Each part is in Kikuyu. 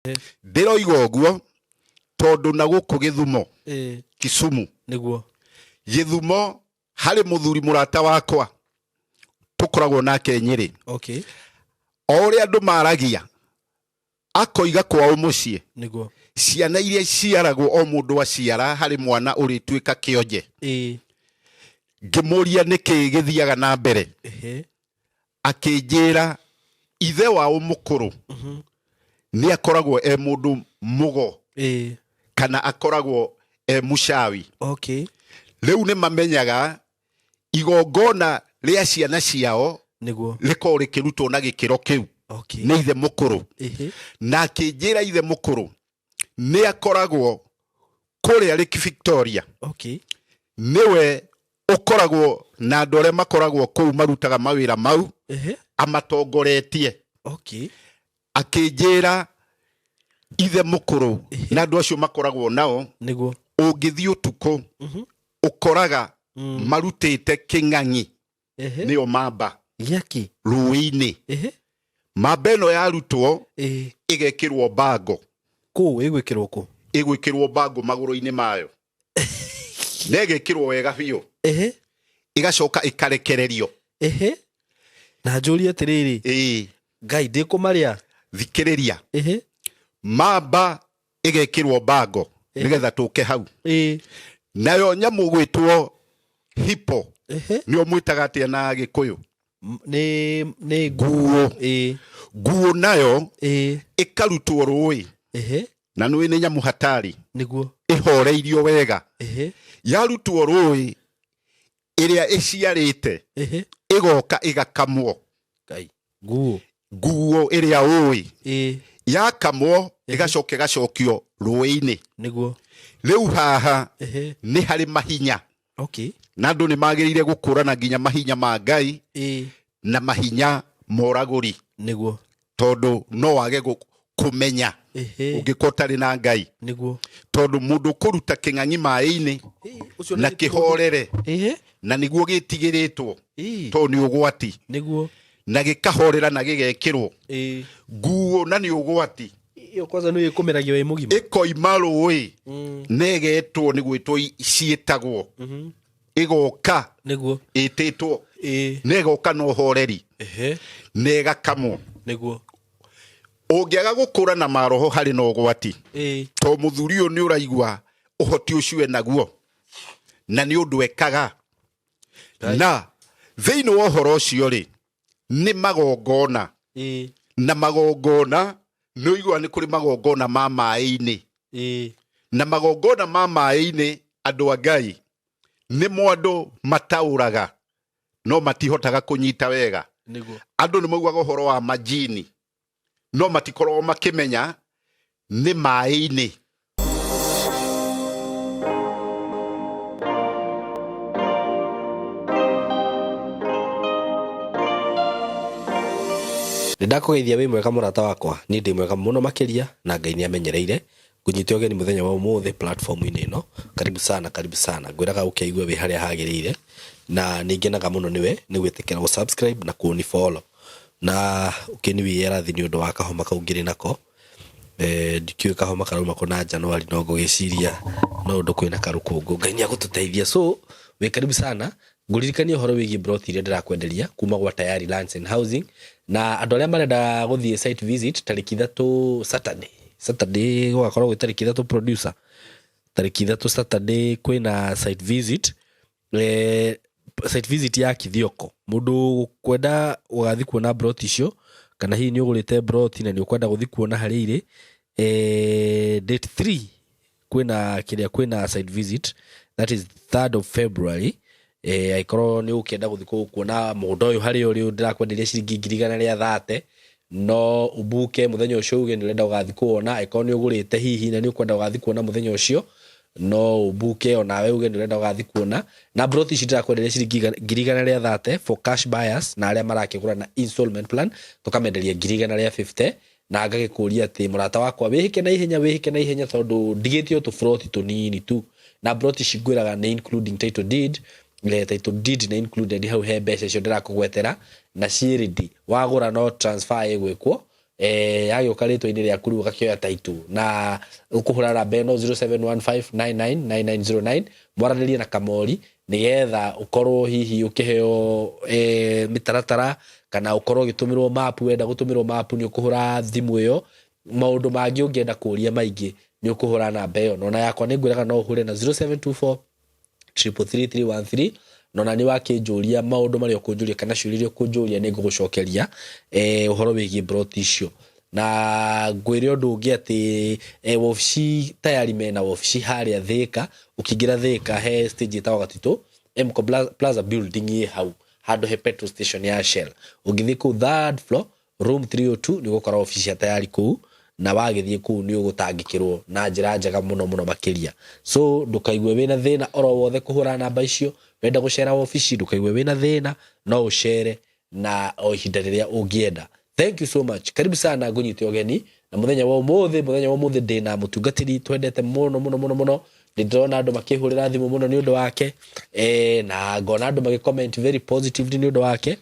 Ndĩroiga ũguo tondũ na gũkũ Gĩthumo, Kisumu, Nĩguo. Gĩthumo harĩ mũthuri mũrata wakwa tũkoragwo nake Nyĩrĩ. O ũrĩa andũ maragia akoiga kwao mũciĩ, ciana iria ciaragwo o mũndũ aciara harĩ mwana ũrĩtuĩka kĩonje. Ngĩmũria nĩkĩ gĩthiaga na mbere, akĩnjĩra ithe wao mũkũrũ nĩ akoragwo e mũndũ mũgo kana akoragwo e mũcawi. Rĩu nĩ mamenyaga igongona rĩa ciana ciao rĩkoragwo rĩkĩrutwo na gĩkĩro kĩu nĩ ithe mũkũrũ. Na akĩnjĩra ithe mũkũrũ nĩ akoragwo kũrĩa Lake Victoria. Nĩwe ũkoragwo na andũ arĩa makoragwo kũu marutaga mawĩra mau amatongoretie. Akĩnjĩra ithe mũkũrũ na andũ acio makoragwo nao, ũngĩthiĩ ũtukũ ũkoraga marutĩte kĩng'ang'i nĩyo mamba Gĩakĩ? Rũĩ-inĩ. Mamba ĩno yarutwo ĩgekĩrwo mbango. Kũ ĩgwĩkĩrwo kũ? Ĩgwĩkĩrwo mbango magũrũ-inĩ mayo na ĩgekĩrwo wega biũ, ĩgacoka ĩkarekererio. Na njũrie atĩrĩrĩ, Ngai ndĩkũmarĩa. Thikĩrĩria. Mamba ĩgekĩrwo mbango nĩgetha tũke hau. Nayo nyamũ gwĩtwo hippo, nĩyo mwĩtaga atĩa na Gĩkũyũ? Nĩ nguo. Nguo nayo ĩkarutwo rũĩ, na nũĩ nĩ nyamũ hatari, ĩhoreirio wega. Yarutwo rũĩ, ĩrĩa ĩciarĩte ĩgoka ĩgakamwo. Ngai. Nguo. Nguo ĩrĩa ũĩ yakamwo ĩgacoka ĩgacokio rũĩ-inĩ. Rĩu haha nĩ harĩ mahinya. Na andũ nĩ magĩrĩire gũkũrana nginya mahinya ma Ngai na mahinya moragũri. Tondũ no wage kũmenya ũngĩkorwo ũtarĩ na Ngai. Tondũ mũndũ ũkũruta kĩng'ang'i maĩ-inĩ Ũcio na nĩ kĩhorere na nĩguo gĩtigĩrĩtwo tondũ nĩ ũgwati. Na gĩkahorera na gĩgekĩrwo nguo na nĩ ũgwati. Ĩyo kwanza nĩ ĩkũmeragio ĩ mũgima. Ĩkoima rũĩ na ĩgetwo nĩ gwĩtwo ciĩtagwo, ĩgoka ĩtĩtwo na ĩgoka na ũhoreri na ĩgakamwo. Ũngĩaga gũkũra na maroho harĩ na ũgwati. To mũthuri ũyũ nĩ ũraigua ũhoti ũcio enaguo na nĩ ũndũ ekaga. Na thĩinĩ wa ũhoro ũcio rĩ, nĩ magongona. Na magongona nĩ ũiguaga nĩ kũrĩ magongona ma maĩ-inĩ. Na magongona ma maĩ-inĩ, andũ a Ngai, nĩ mo andũ mataũraga no matihotaga kũnyita wega. Andũ nĩ maugaga ũhoro wa majini no matikoragwo makĩmenya nĩ maĩ-inĩ. Nĩ ndakũgeithia wĩ mwega mũrata wakwa, niĩ ndĩ mwega mũno makĩria na Ngai nĩ amenyereire. Ngũnyite ũgeni mũthenya wa ũmũthĩ platform-inĩ ĩno, karibu sana karibu sana, ngwĩraga ũkeigue wĩ harĩa hagĩrĩire, na nĩ ngenaga mũno nĩwe nĩ gwĩtĩkĩra gũ subscribe na kũni follow, na ũkĩniwie rathi nĩ ũndũ wa kahoma kau ngĩrĩ nako, ndikĩũĩ kahoma karauma kũ na January no ngũgĩciria no ũndũ kwĩna karũkũngũ, Ngai nĩ agũtũteithia, so wĩ karibu sana. Ngũririkanie ũhoro wĩgiĩ mburoti iria ndĩrakwenderia kuma gwa Tayari Lands and Housing, na andũ arĩa marenda gũthiĩ site visit tarĩki 3 Saturday, Saturday gũgakorwo gwĩ tarĩki 3 producer, tarĩki 3 Saturday kwĩna site visit, site visit ya Kithioko. Mũndũ ũkwenda gũgathiĩ kuona mburoti icio, kana hihi nĩ ũgũrĩte mburoti na nĩ ũkwenda gũthiĩ kuona harĩa irĩ, date 3 kwĩna kĩrĩa, kwĩna site visit, that is 3rd of February. Angĩkorwo nĩ ũkĩenda gũthiĩ kuona mũgũnda ũyũ harĩa ũrĩ ndĩrakwenderia ciringi ngiri igana rĩa thate, no ũbuke mũthenya ũcio uge nĩ ũrenda gũgathiĩ kuona. Angĩkorwo nĩ ũgũrĩte hihi na nĩ ũkwenda gũgathiĩ kuona mũthenya ũcio, no ũbuke onawe uge nĩ ũrenda gũgathiĩ kuona. Na mburoti ici ndĩrakwenderia ciringi ngiri igana rĩa thate for cash buyers, na arĩa marakĩgũra na installment plan tũkamenderia ngiri igana rĩa 50. Na ngagĩkũria atĩ mũrata wakwa wĩhĩke na ihenya, wĩhĩke na ihenya, tondũ ndigĩtie o tũburoti tũnini tu. Na mburoti ici ngwĩraga nĩ including title deed, title deed nĩ included hau he mbeca icio ndĩrakũgwetera, na ciĩ ready. Wagũra no transfer ĩgwĩkwo. Yagĩũka rĩtwa-inĩ rĩaku rĩu ũgakĩoya title na ũkũhũra namba ĩno 0715999909 mwaranĩrie na Kamori nĩgetha ũkorwo hihi ũkĩheo mĩtaratara kana ũkorwo ũgĩtũmĩrwo mapu. Wenda gũtũmĩrwo mapu nĩ ũkũhũra thimũ ĩyo. Maũndũ mangĩ ũngĩenda kũria maingĩ nĩ ũkũhũra namba ĩyo, na ona yakwa nĩ ngwĩraga no ũhũre na 0724 33313, na ona nĩ wakĩnjũria maũndũ marĩa ũkũnjũria kana ciũria iria ũkũnjũria nĩ ngũgũcokeria ũhoro wĩgiĩ broti icio. Na ngwĩre ũndũ ũngĩ atĩ wobici tayari mena wobici harĩa Thĩka. Ũkĩingĩra Thĩka he stage ĩtagwo Gatitũ Mco Plaza building, ĩ hau handũ he petrol station ya Shell. Ũngĩthiĩ kũu third floor, room 302, nĩ ũgũkora obici cia tayari kũu, na wagĩthiĩ kũu nĩ ũgũtangĩkĩrwo na njĩra njega mũno mũno makĩria. So ndũkaigue wĩna thĩna oro wothe kũhũra namba icio. Wenda gũcera obici, ndũkaigue wĩna thĩna, no ũcere na o ihinda rĩrĩa ũngĩenda. Thank you so much, karibu sana, ngũnyite ũgeni. Na mũthenya wa ũmũthĩ ndĩna mũtungatĩri twendete mũno mũno mũno mũno. Nĩ ndĩrona andũ makĩhũrĩra thimũ mũno nĩ ũndũ wake, na ngona andũ magĩ comment very positively nĩ ũndũ wake,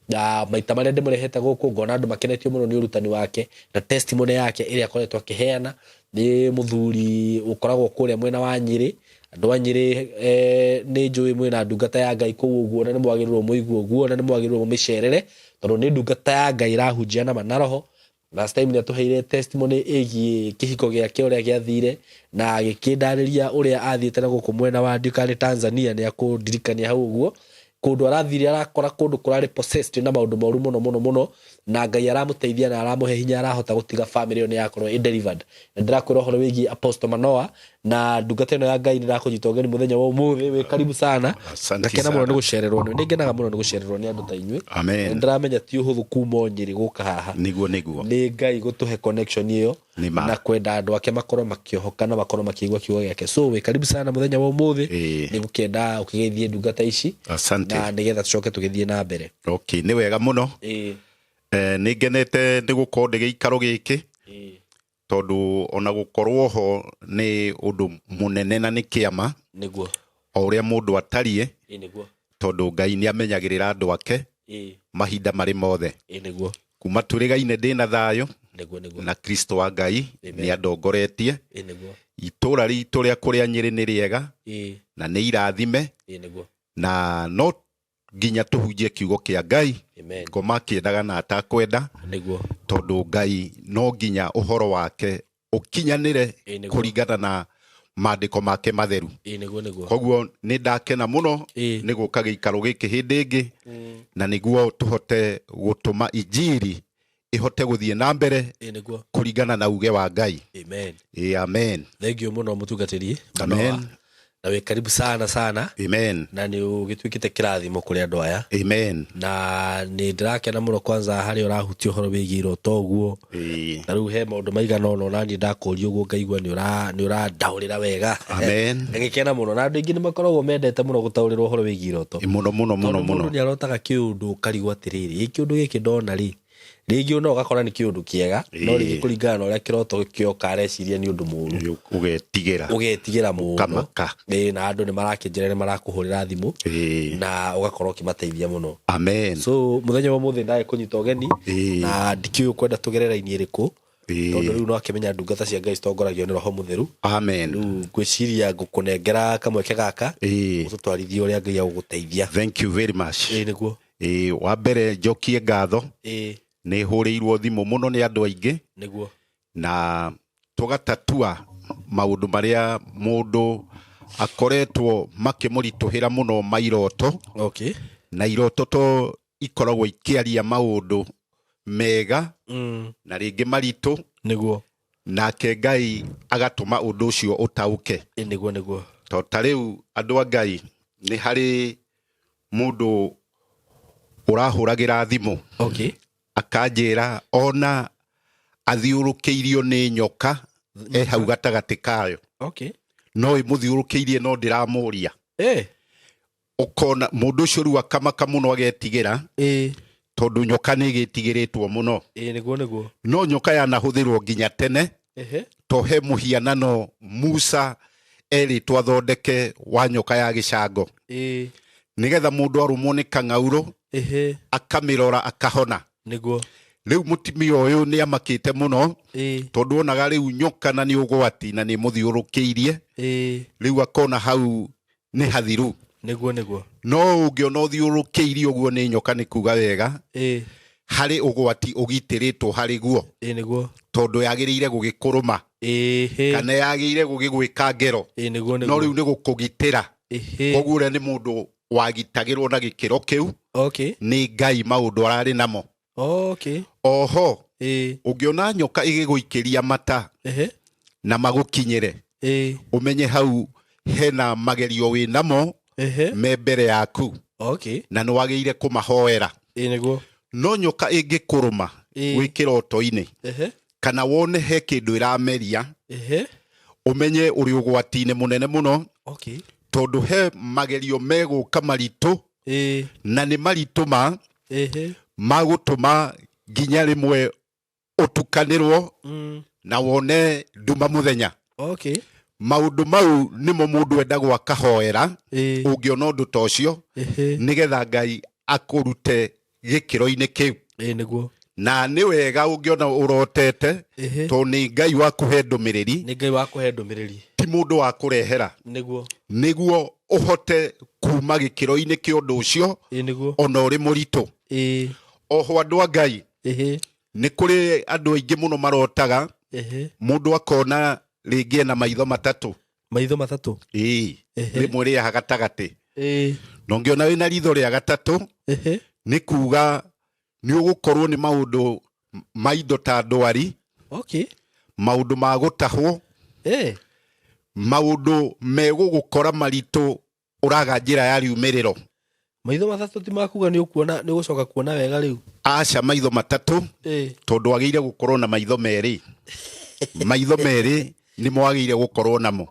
na maita marĩa ndĩmũrehete gũkũ ngona andũ makenetio mũno nĩ ũrutani wake na testimony yake ĩrĩa akoretwo akĩheana. Nĩ mũthuri ũkoragwo kũrĩa mwena wa Nyĩrĩ. Andũ a Nyĩrĩ, nĩ njũĩ mwĩna ndungata ya Ngai kũu ũguo, na nĩ mwagĩrĩirwo mũigue ũguo, na nĩ mwagĩrĩirwo mũmĩcerere tondũ nĩ ndungata ya Ngai ĩrahunjia nama na roho. Last time nĩ atũheire testimony ĩgiĩ kĩhiko gĩake ũrĩa gĩathire, na agĩkĩndarĩria ũrĩa athiĩte na gũkũ mwena wa ndiũĩ Tanzania, nĩ akũndirikania hau ũguo kũndũ arathire arakora kũndũ kũrarĩ possessed na maũndũ moru mũno mũno mũno, na Ngai aramũteithia na aramũhe hinya, arahota gũtiga family ĩyo, nĩ yakorwo ĩ delivered. Na ndĩrakwĩra ũhoro wĩgiĩ Apostle Manoa na ndungata ĩno ya Ngai. Nĩ ndakũnyita ũgeni mũthenya wa ũmũthĩ, wĩ karibu sana. Asante Ngakena mũno sana. nĩ gũcererwo nĩ nĩ ngenaga mũno nĩ gũcererwo nĩ andũ ta inyuĩ. Amen. Nĩ ndĩramenya ti ũhũthũ kuma o Nyĩrĩ gũka haha. Niguo, niguo. Nĩ Ngai gũtũhe connection ĩyo Nĩ ma. na kwenda andũ ake makorwo makĩohoka na makorwo makĩigua kiugo gĩake. So wĩ karibu sana mũthenya wa ũmũthĩ. Nĩ gũkĩenda ũkĩgeithie ndungata ici Asante. na nĩgetha tũcoke tũgĩthiĩ na mbere. Okay, nĩ wega mũno. Nĩ ngenete nĩ gũkorwo ndĩ gĩikaro gĩkĩ tondũ ona gũkorwo ho nĩ ũndũ mũnene na nĩ kĩama o ũrĩa mũndũ atariĩ, Nĩguo. tondũ Ngai nĩ amenyagĩrĩra andũ ake mahinda marĩ mothe. Nĩguo. Kuma tũrĩgaine ndĩna thayũ Nĩguo, nĩguo. na Kristo wa Ngai Amen. nĩ andongoretie. Nĩguo. Itũra ritũ rĩa kũrĩa Nyĩrĩ nĩ rĩega na nĩ irathime, Nĩguo. na no nginya tũhunjie kiugo kĩa Ngai, Amen. ngoma akĩendaga na atakwenda, tondũ Ngai no nginya ũhoro wake ũkinyanĩre Nĩguo. kũringana na maandĩko make matheru. Nĩguo, nĩguo. Koguo nĩ ndakena mũno nĩ gũka gĩikaro gĩkĩ hĩndĩ ĩngĩ, na nĩguo tũhote gũtũma injiri ĩhote gũthiĩ na mbere Nĩguo. kũringana na uge wa Ngai. Amen. Amen. Thank you mũno, mũtungatĩri Amen. Manoa. Na wĩ karibu sana sana. Amen. Na nĩ ũgĩtuĩkĩte kĩrathimo kũrĩ andũ aya. Amen. Na nĩ ndĩrakena mũno kwanza harĩa ũrahutia ũhoro wĩgiĩ iroto ũguo. Na rĩu he maũndũ maigana ũna onaniĩ ndakũria ũguo ngaigua nĩ ũrandaũrĩra wega. Amen. Ngagĩkena mũno, na andũ aingĩ nĩ makoragwo mendete mũno gũtaũrĩrwo ũhoro wĩgiĩ iroto. Mũno mũno mũno. Tondũ mũno. Mũndũ nĩ arotaga kĩũndũ ũkarigwo atĩrĩrĩ, ĩ kĩũndũ gĩkĩ ndona rĩ, rĩngĩ no ũgakora nĩ kĩũndũ kĩega, no rĩngĩ kũringana na ũrĩa kĩroto kĩoka areciria nĩ ũndũ mũũru. Ũgetigĩra. Ũgetigĩra mũno. Ũkamaka. Na andũ nĩ marakĩnjĩra nĩ marakũhũrĩra thimũ na ũgakorwo ũkĩmateithia mũno. Amen. So mũthenya wa ũmũthĩ ndagĩ kũnyita ũgeni na ndikĩũĩ ũkwenda tũgerera raini ĩrĩkũ, tondũ rĩu no akĩmenya ndungata cia Ngai citongoragio nĩ Roho Mũtheru. Amen. Rĩu ngwĩciria ngũkũnengera kamweke gaka ũtũtwarithie ũrĩa Ngai agũgũteithia. Thank you very much. Nĩguo. Wa mbere njokie ngatho, nĩ hũrĩirwo thimũ mũno nĩ andũ aingĩ na tũgatatua maũndũ marĩa mũndũ akoretwo makĩmũritũhĩra mũno ma iroto. Na iroto to ikoragwo ikĩaria maũndũ mega na rĩngĩ maritũ, nake Ngai agatũma ũndũ ũcio ũtaũke. Nĩguo, nĩguo. To ta rĩu andũ a Ngai, nĩ harĩ mũndũ ũrahũragĩra thimũ akanjĩra ona athiũrũkĩirio nĩ nyoka e hau gatagatĩ kayo, no ĩmũthiũrũkĩirie no ndĩramũria. Ũkona mũndũ ũcio rĩu akamaka mũno, agetigĩra, tondũ nyoka nĩ ĩgĩtigĩrĩtwo mũno. Nĩguo, nĩguo. No nyoka yanahũthĩrwo nginya tene, to he mũhianano Musa erĩtwo athondeke wa nyoka ya gĩcango, nĩgetha mũndũ arũmwo nĩ kang'aurũ akamĩrora akahona. Rĩu mũtumia ũyũ nĩ amakĩte mũno, tondũ onaga rĩu nyoka na nĩ ũgwati na nĩ mũthiũrũkĩirie. Rĩu akona hau nĩ hathiru. Nĩguo, nĩguo. No ũngĩona ũthiũrũkĩirie ũguo nĩ nyoka, nĩ kuga wega harĩ ũgwati ũgitĩrĩtwo harĩ guo. Nĩguo. Tondũ yagĩrĩire gũgĩkũrũma kana yagĩrĩire gũgĩgwĩka ngero. Nĩguo. No Nĩguo. rĩu nĩ gũkũgitĩra. Koguo ũrĩa nĩ mũndũ wagitagĩrwo na gĩkĩro kĩu nĩ Ngai maũndũ ararĩ namo. Oho ũngĩona nyoka ĩgĩgũikĩria mata na magũkinyĩre, ũmenye hau hena magerio wĩ namo me mbere yaku, na nĩ wagĩrĩire kũmahoera. Nĩguo. No nyoka ĩngĩkũrũma wĩ kĩroto-inĩ, kana wone he kĩndũ ĩrameria, ũmenye ũrĩ ũgwati-inĩ mũnene mũno, tondũ he magerio megũka maritũ, na nĩ maritũ ma magũtũma nginya rĩmwe ũtukanĩrwo na wone nduma mũthenya. Maũndũ mau nĩmo mũndũ endagwo akahoera ũngĩona ũndũ ta ũcio, nĩgetha Ngai akũrute gĩkĩro-inĩ kĩu. Nĩguo. Na nĩ wega ũngĩona ũrotete, tondũ nĩ Ngai wakũhe ndũmĩrĩri. Nĩ Ngai wakũhe ndũmĩrĩri. Ti mũndũ wa kũrehera. Nĩguo. Nĩguo ũhote kuma gĩkĩro-inĩ kĩa ũndũ ũcio, Nĩguo. ona ũrĩ mũritũ. Oho andũ a Ngai, nĩ kũrĩ andũ aingĩ mũno marotaga, mũndũ akona rĩngĩ ena maitho matatũ. Maitho matatũ. Ĩĩ, rĩmwe rĩa gatagatĩ. Na ũngĩona wĩna ritho rĩa gatatũ, nĩ kuga nĩ ũgũkorwo nĩ maũndũ ma indo ta ndwari, maũndũ ma gũtahwo, maũndũ megũgũkora maritũ ũraga njĩra ya riumĩrĩro. Maitho matatũ ti makuga nĩ ũkuona, nĩ ũgũcoka kuona wega rĩu. Aca, maitho matatũ, tondũ wagĩrĩire gũkorwo na maitho merĩ. Maitho merĩ nĩmo wagĩrĩire gũkorwo namo.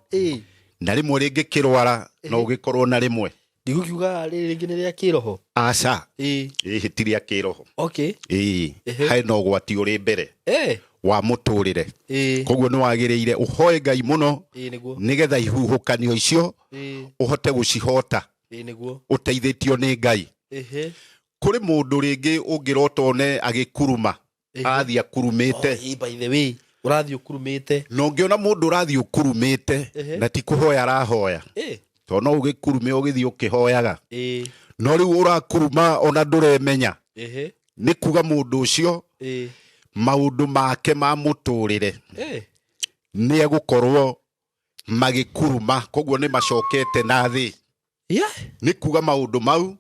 Na rĩmwe rĩngĩkĩrwara no ũgĩkorwo na rĩmwe. Ndigũkiuga rĩrĩ rĩngĩ nĩ rĩa kĩroho. Aca. Ĩhĩ, ti rĩa kĩroho. Ĩĩ, hena ũgwati ũrĩ mbere wa mũtũrĩre. Koguo nĩ wagĩrĩire ũhoe Ngai mũno, Nĩguo. nĩgetha ihuhũkanio icio ũhote gũcihota, Nĩguo. ũteithĩtio nĩ Ngai. Kũrĩ mũndũ rĩngĩ ũngĩrota one agĩkuruma, athiĩ akurumĩte. Oh, by the way, ũrathiĩ ũkurumĩte. Na ũngĩona mũndũ ũrathiĩ ũkurumĩte, na ti kũhoya arahoya, tondũ no ũgĩkurume ũgĩthiĩ ũkĩhoyaga, no rĩu ũrakuruma ona ndũremenya, nĩ kuga mũndũ ũcio maũndũ make ma mũtũrĩre nĩ egũkorwo magĩkuruma, koguo nĩ macokete na thĩ. Nĩ kuga maũndũ mau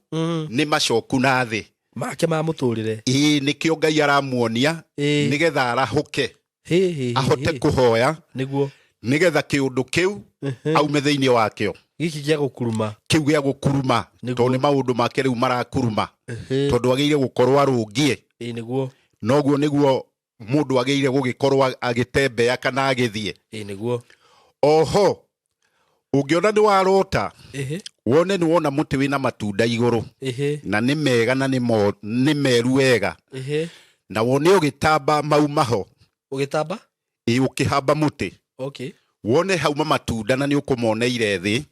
nĩ macoku na thĩ. Make ma mũtũrĩre. Ĩĩ, nĩkĩo Ngai aramuonia, nĩgetha arahũke, ahote kũhoya, Nĩguo. nĩgetha kĩũndũ kĩu aume thĩinĩ wakĩo. Gĩkĩ gĩa gũkuruma. Kĩu gĩa gũkuruma, tondũ nĩ maũndũ make rĩu marakuruma, tondũ agĩrĩire gũkorwo arũngie. Nĩguo. Noguo nĩguo mũndũ agĩrĩire gũgĩkorwo agĩtembea kana agĩthiĩ. Nĩguo. Oho ũngĩona nĩ warota, wone nĩ wona mũtĩ wĩna matunda igũrũ, na nĩ mega na nĩ meru wega, na wone ũgĩtamba mau maho. Ũgĩtamba? Ĩĩ, ũkĩhamba mũtĩ. Wone hauma matunda na nĩ ũkũmoneire thĩ,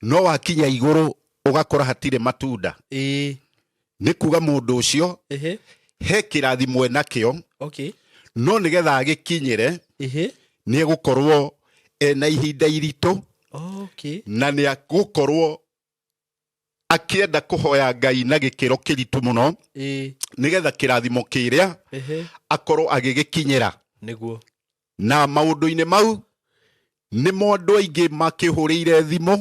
no wakinya igũrũ ũgakora hatirĩ matunda. Nĩ kuga mũndũ ũcio he kĩrathimo enakĩo, no nĩgetha agĩkinyĩre, nĩ egũkorwo ena ihinda iritũ, na nĩ egũkorwo akĩenda kũhoya Ngai na gĩkĩro kĩritũ mũno, nĩgetha kĩrathimo kĩrĩa akorwo agĩgĩkinyĩra. Nĩguo. Na maũndũ-inĩ mau nĩmo andũ aingĩ makĩhũrĩire thimũ,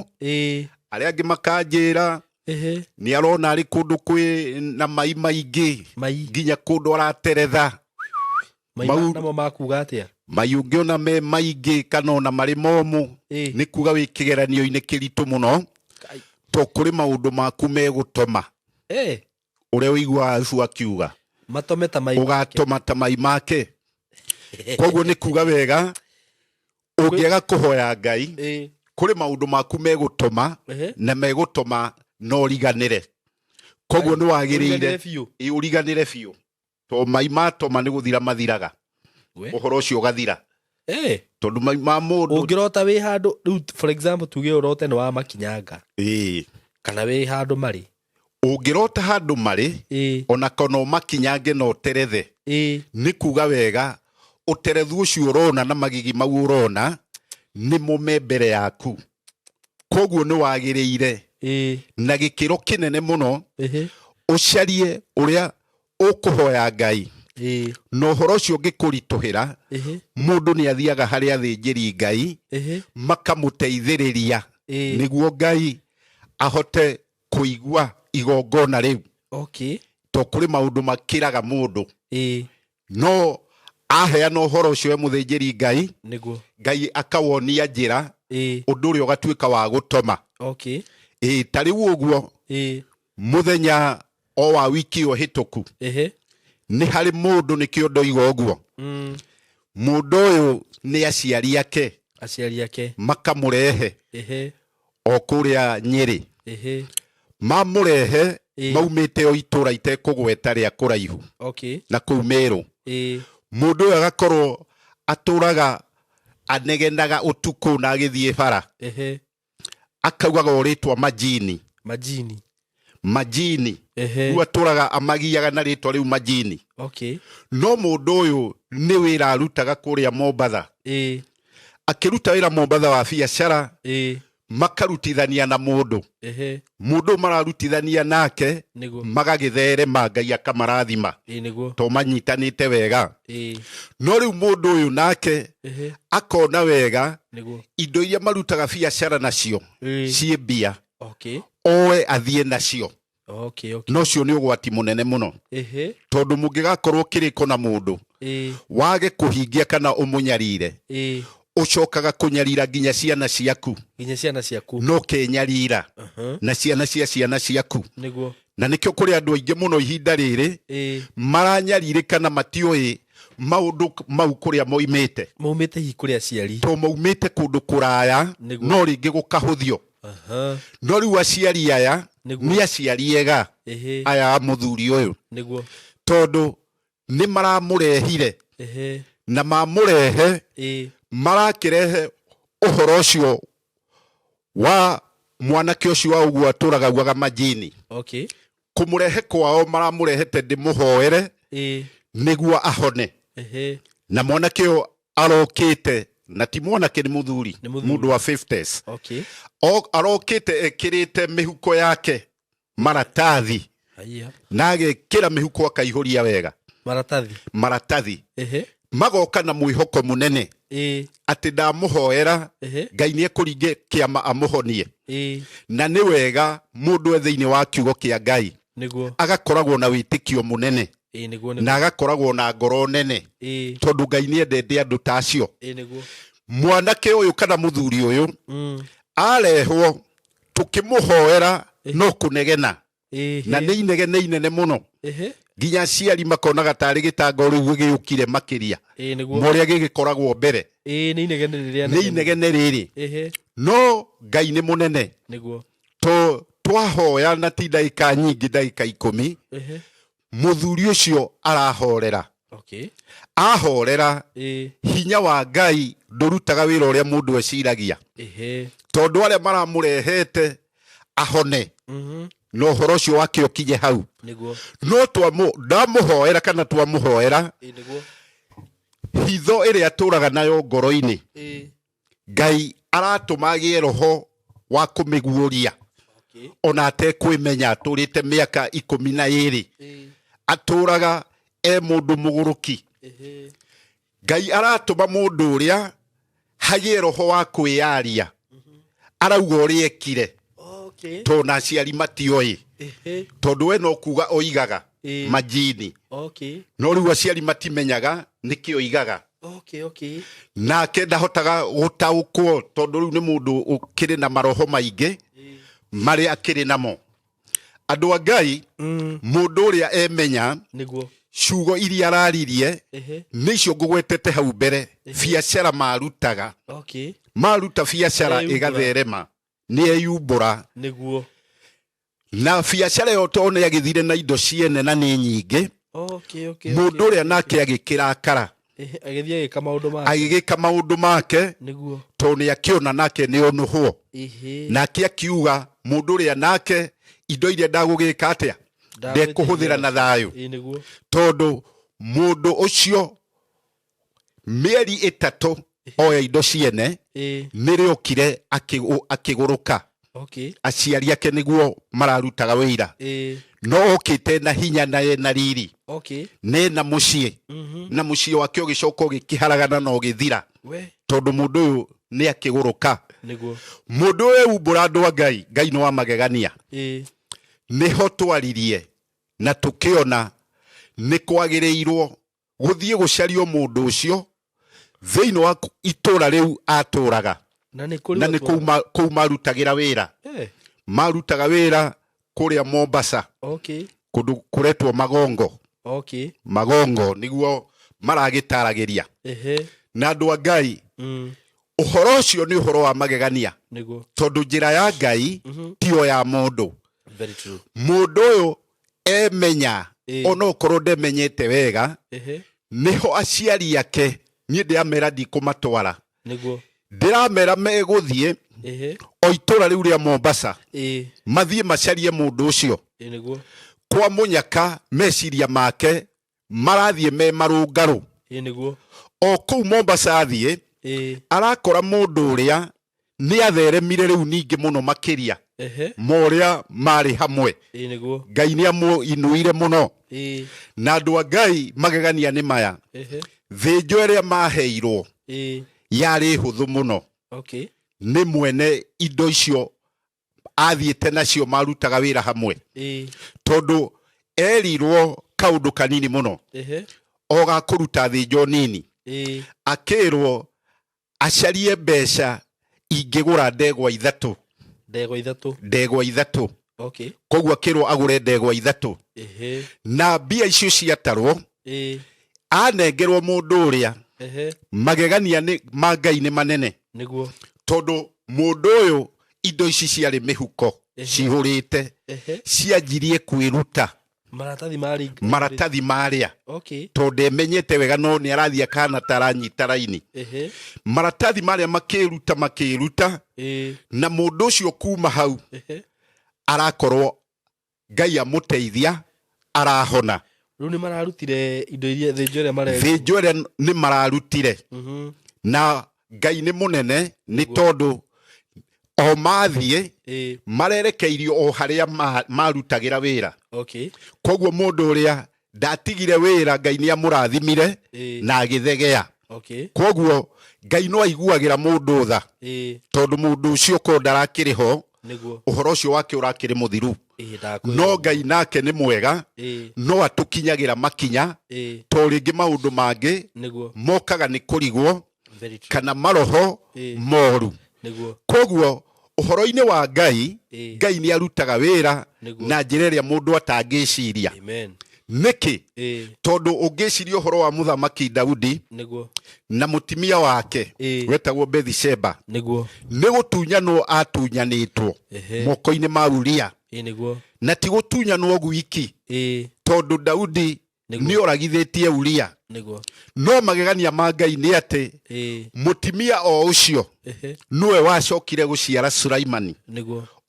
arĩa angĩ makanjĩra nĩ arona arĩ kũndũ kwĩ na mai maingĩ, Mai. nginya kũndũ arateretha. Mai namo makuga atĩa? Mai ũngĩona me maingĩ kana ona marĩ momũ, nĩ kuga wĩ kĩgeranio-inĩ kĩritũ mũno, Kai. to kũrĩ maũndũ maku megũtoma. Ũrĩa ũiguaga Ayubu akiuga, Matome ta mai. Ũgatoma ta mai make. Koguo nĩ kuga wega ũngĩaga kũhoya Ngai, kũrĩ maũndũ maku megũtoma, na megũtoma no ũriganĩre. Koguo nĩ wagĩrĩire Ũriganĩre biũ. Ĩ, ũriganĩre biũ, to mai matoma nĩ gũthira mathiraga. Ũhoro ũcio ũgathira. Tondũ mai ma mũndũ Ũngĩrota wĩ handũ rĩu, for example, tuge ũrote nĩ wa makinyanga, kana wĩ handũ marĩ. Ũngĩrota handũ marĩ ona kana ũmakinyange na ũterethe, nĩ kuga wega ũterethu ũcio ũrona na magigi mau ũrona nĩmo me mbere yaku. Koguo nĩ wagĩrĩire na gĩkĩro kĩnene mũno ũcarie ũrĩa ũkũhoya Ngai, na ũhoro ũcio ũngĩkũritũhĩra, mũndũ nĩ athiaga harĩ athĩnjĩri Ngai makamũteithĩrĩria nĩguo Ngai ahote kũigua igongona rĩu. To kũrĩ maũndũ makĩraga mũndũ, no aheana ũhoro ũcio we mũthĩnjĩri Ngai, Ngai akawonia njĩra, ũndũ ũrĩa ũgatuĩka wa gũtoma. Ta rĩu ũguo mũthenya o wa wiki ĩyo hĩtũku nĩ harĩ mũndũ, nĩkĩo ndoiga ũguo, mũndũ ũyũ nĩ aciari ake, aciari ake makamũrehe o kũrĩa Nyĩrĩ. Mamũrehe maumĩte o itũra itekũgweta rĩa kũraihu na kũu Meru. Mũndũ ũyũ agakorwo atũraga anegenaga ũtukũ na agĩthiĩ bara, akaugaga o rĩtwa majini. Majini. Majini. Rĩu atũraga amagiaga na rĩtwa rĩu majini. No mũndũ ũyũ nĩ wĩra arutaga kũrĩa Mombatha. Akĩruta wĩra Mombatha wa biacara, makarutithania na mũndũ. Mũndũ ũyũ mararutithania nake magagĩtherema, Ngai akamarathima to manyitanĩte wega. No rĩu mũndũ ũyũ nake akona wega indo iria marutaga biacara nacio ciĩ mbia, oe athiĩ nacio. No ũcio nĩ ũgwati mũnene mũno, tondũ mũngĩgakorwo kĩrĩko na mũndũ wage kũhingia kana ũmũnyarire, ũcokaga kũnyarira nginya ciana ciaku. Nginya ciana ciaku. No kenyarira na ciana cia ciana ciaku. Na nĩkĩo kũrĩ andũ aingĩ mũno ihinda rĩrĩ maranyarirĩka na matiũĩ maũndũ mau kũrĩa moimĩte. Maumĩte hihi kũrĩ aciari. To maumĩte kũndũ kũraya, no rĩngĩ gũkahũthio. No rĩu aciari aya nĩ aciari ega aya a mũthuri ũyũ, tondũ nĩ maramũrehire, na mamũrehe marakĩrehe ũhoro ũcio wa mwanake ũcio wa ũguo atũraga augaga majini. Kũmũrehe kwao maramũrehete ndĩmũhoere nĩguo ahone. Na mwanake ũyũ arokĩte, na ti mwanake, nĩ mũthuri, Nĩ mũthuri. Mũndũ wa 50s. Arokĩte ekĩrĩte mĩhuko yake maratathi, na agekĩra mĩhuko akaihũria wega maratathi. Maratathi. Magoka na mwĩhoko mũnene atĩ ndamũhoera, Ngai nĩ ekũringe kĩama amũhonie. Na nĩ wega mũndũ e thĩinĩ wa kiugo kĩa Ngai agakoragwo na wĩtĩkio mũnene na agakoragwo na ngoro nene, tondũ Ngai nĩ endete andũ ta acio. Mwanake ũyũ kana mũthuri ũyũ arehwo tũkĩmũhoera no kũnegena, na nĩ inegene inene mũno, nginya aciari makonaga tarĩ gĩtango rĩu gĩũkire makĩria ma ũrĩa gĩgĩkoragwo mbere. Nĩ inegene rĩrĩa nĩ inegene rĩrĩ. No Ngai nĩ mũnene. To twahoya na ti ndagĩka nyingĩ, ndagĩka 10, mũthuri ũcio arahorera. Ahorera, hinya wa Ngai ndũrutaga wĩra ũrĩa mũndũ eciragia, tondũ arĩa maramũrehete ahone na ũhoro ũcio wake ũkinye hau. No ndamũhoera kana twamũhoera, hitho ĩrĩa atũraga nayo ngoro-inĩ, Ngai aratũma agĩe roho wa kũmĩguũria ona atekwĩmenya. Atũrĩte mĩaka 12, atũraga e mũndũ mũgũrũki. Ngai aratũma mũndũ ũrĩa hagĩe roho wa kwĩyaria, arauga ũrĩa ekire, tondũ na aciari matioĩ, tondũ we no kuga oigaga majini. No rĩu aciari matimenyaga nĩkĩ oigaga. Nake ndahotaga gũtaũkwo, tondũ rĩu nĩ mũndũ ũkĩrĩ na maroho maingĩ marĩa akĩrĩ namo. Andũ a Ngai, mũndũ ũrĩa emenya ciugo iria araririe nĩ icio ngũgwetete hau mbere. Biacara marutaga, maruta biacara Eyumbũra. ĩgatherema, nĩ eyumbũra. Na biacara ĩyo to nĩ agĩthire na indo ciene na nĩ nyingĩ, mũndũ ũrĩa nake agĩkĩrakara. Agĩthiĩ agĩka maũndũ make. Agĩgĩka maũndũ make, tondũ nĩ akĩona nake nĩ onũhwo. Nake akiuga mũndũ ũrĩa nake Indo iria ndagũgĩka atĩa, ndekũhũthĩra na thayũ. Ĩĩ nĩguo. Tondũ mũndũ ũcio mĩeri 3 oya indo ciene, nĩrĩokire akĩgũrũka. Aciari ake nĩguo mararutaga wĩira, no okĩte na hinya na ena riri, nena mũciĩ, na mũciĩ wake ũgĩcoka ũgĩkĩharagana na ũgĩthira, tondũ mũndũ ũyũ nĩ akĩgũrũka. Mũndũ ũyũ umbũra andũ a Ngai, Ngai nĩ wa magegania. Nĩho twaririe na tũkĩona nĩ kwagĩrĩirwo gũthiĩ gũcario mũndũ ũcio thĩinĩ wa itũra rĩu atũraga, Na nĩ kũrĩ na nĩ kũu marutagĩra wĩra. Marutaga wĩra kũrĩa Mombasa, kũndũ kũretwo Magongo. Magongo nĩguo maragĩtaragĩria. Na andũ a Ngai, ũhoro ũcio nĩ ũhoro wa magegania, tondũ njĩra ya Ngai tiyo ya mũndũ. Very true. Mũndũ ũyũ emenya, onokorwo ndemenyete wega, nĩho aciari ake niĩ ndĩramera ndikũmatwara, ndĩramera megũthiĩ o itũra rĩu rĩa Mombasa, mathiĩ macarie mũndũ ũcio. Nĩguo. Kwa mũnyaka meciria make marathiĩ me marũngarũ. Nĩguo. O kũu Mombasa athiĩ, arakora mũndũ ũrĩa nĩ atheremire rĩu ningĩ mũno makĩria ma ũrĩa marĩ hamwe. Nĩguo. Ngai nĩ amũinuire mũno. Na andũ a Ngai, magegania nĩ maya. Thĩnjo ĩrĩa maheirwo yarĩ hũthũ mũno. Nĩ mwene indo icio athiĩte nacio marutaga wĩra hamwe, tondũ erirwo kaũndũ kanini mũno, o ga kũruta thĩnjo nini. Akĩrwo acarie mbeca ingĩgũra ndegwa 3. Ndegwa 3. Ndegwa 3. Koguo akĩrwo agũre ndegwa 3. Na mbia icio ciatarwo, anengerwo mũndũ ũrĩa, magegania nĩ ma Ngai nĩ manene. Tondũ mũndũ ũyũ indo ici ciarĩ mĩhuko cihũrĩte, cianjirie kwĩruta. Maratathi marĩ Maratathi marĩa, tondũ emenyete wega no nĩ arathiĩ akahana ta aranyita raini. Maratathi marĩa makĩruta makĩruta, na mũndũ ũcio kuma hau arakorwo Ngai amũteithia arahona. Rĩu nĩ mararutire indo iria thĩnjo ĩrĩa marerirwo. Thĩnjo ĩrĩa nĩ mararutire. Na Ngai nĩ mũnene, nĩ tondũ o mathiĩ, marerekeirio o harĩa marutagĩra wĩra. Koguo mũndũ ũrĩa ndatigire wĩra, Ngai nĩ amũrathimire na agĩthegea. Koguo Ngai no aiguagĩra mũndũ tha, tondũ mũndũ ũcio korwo ndarakĩrĩ ho, ũhoro ũcio wake ũrakĩrĩ mũthiru. Ndakwĩra No ũguo. Ngai nake nĩ mwega, no atũkinyagĩra makinya, to rĩngĩ maũndũ mangĩ mokaga nĩ kũrigwo Very true. kana maroho moru. Koguo ũhoro-inĩ wa Ngai, Ngai nĩ arutaga wĩra na njĩra ĩrĩa mũndũ atangĩciria. Amen. Nĩkĩ? Tondũ ũngĩciria ũhoro wa mũthamaki Daudi na mũtimia wake wetagwo Bethsheba, nĩ gũtunyanwo atunyanĩtwo moko-inĩ ma Uria. Nĩguo. Na ti gũtunyanwo gwiki, tondũ Daudi nĩ oragithĩtie Uria. No magegania ma Ngai nĩ atĩ mũtimia o ũcio nĩwe wacokire gũciara Sulaimani,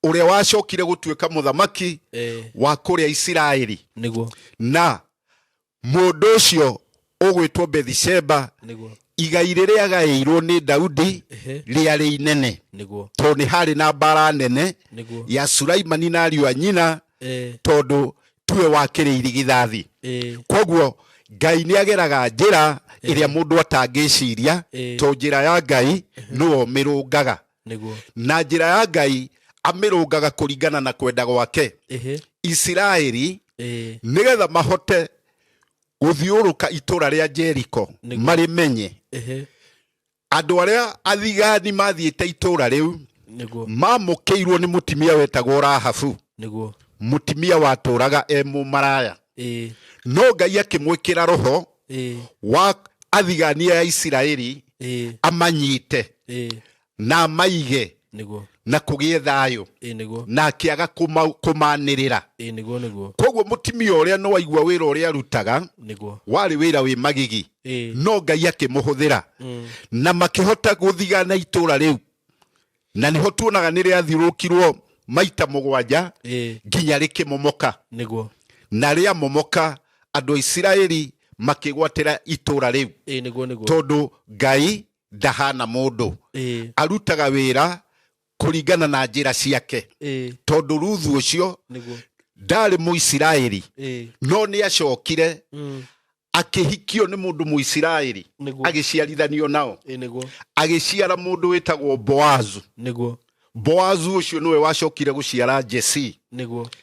ũrĩa wacokire gũtuĩka mũthamaki wa kũrĩa Isiraeli. Na mũndũ ũcio ũgwĩtwo Bethsheba, igai rĩrĩa agaĩirwo nĩ Daudi rĩarĩ inene, tondũ nĩ harĩ na mbara nene ya Sulaimani na ariũ a nyina, tondũ tiwe wakĩrĩ irigithathi. Koguo Ngai nĩ ageraga njĩra ĩrĩa mũndũ atangĩciria, tondũ njĩra ya Ngai nĩwe ũmĩrũngaga. Na njĩra ya Ngai amĩrũngaga kũringana na kwenda gwake. Isiraeli, nĩgetha mahote gũthiũrũka itũra rĩa Jeriko marĩmenye, andũ arĩa athigani mathiĩte itũra rĩu mamũkĩirwo nĩ mũtimia wetagwo Rahabu, mũtimia watũraga e mũmaraya. No Ngai akĩmwĩkĩra roho wa athigani a Isiraeli amanyite na amaige na kũgĩe thayũ, na akĩaga kũmanĩrĩra. Nĩguo nĩguo. Koguo mũtimia ũrĩa nĩ waigua wĩra ũrĩa arutaga, warĩ wĩra wĩ magigi, no Ngai akĩmũhũthĩra na makĩhota gũthigana itũra rĩu, na nĩho tuonaga nĩ rĩathiũrũkirwo Maita 7 nginya rĩkĩmomoka. Niguo. Na rĩamomoka, andũ a Isiraeli makĩgwatĩra itũũra rĩu. Niguo, niguo. Tondũ Ngai ndahana mũndũ, arutaga wĩra kũringana na njĩra ciake. Tondũ Ruthu ũcio ndarĩ Mũisiraeli, no nĩ acokire akĩhikio nĩ mũndũ Mũisiraeli, agĩciarithanio nao, Niguo. Agĩciara mũndũ wĩtagwo Boazu. Boazu ũcio nĩwe wacokire gũciara Jesi.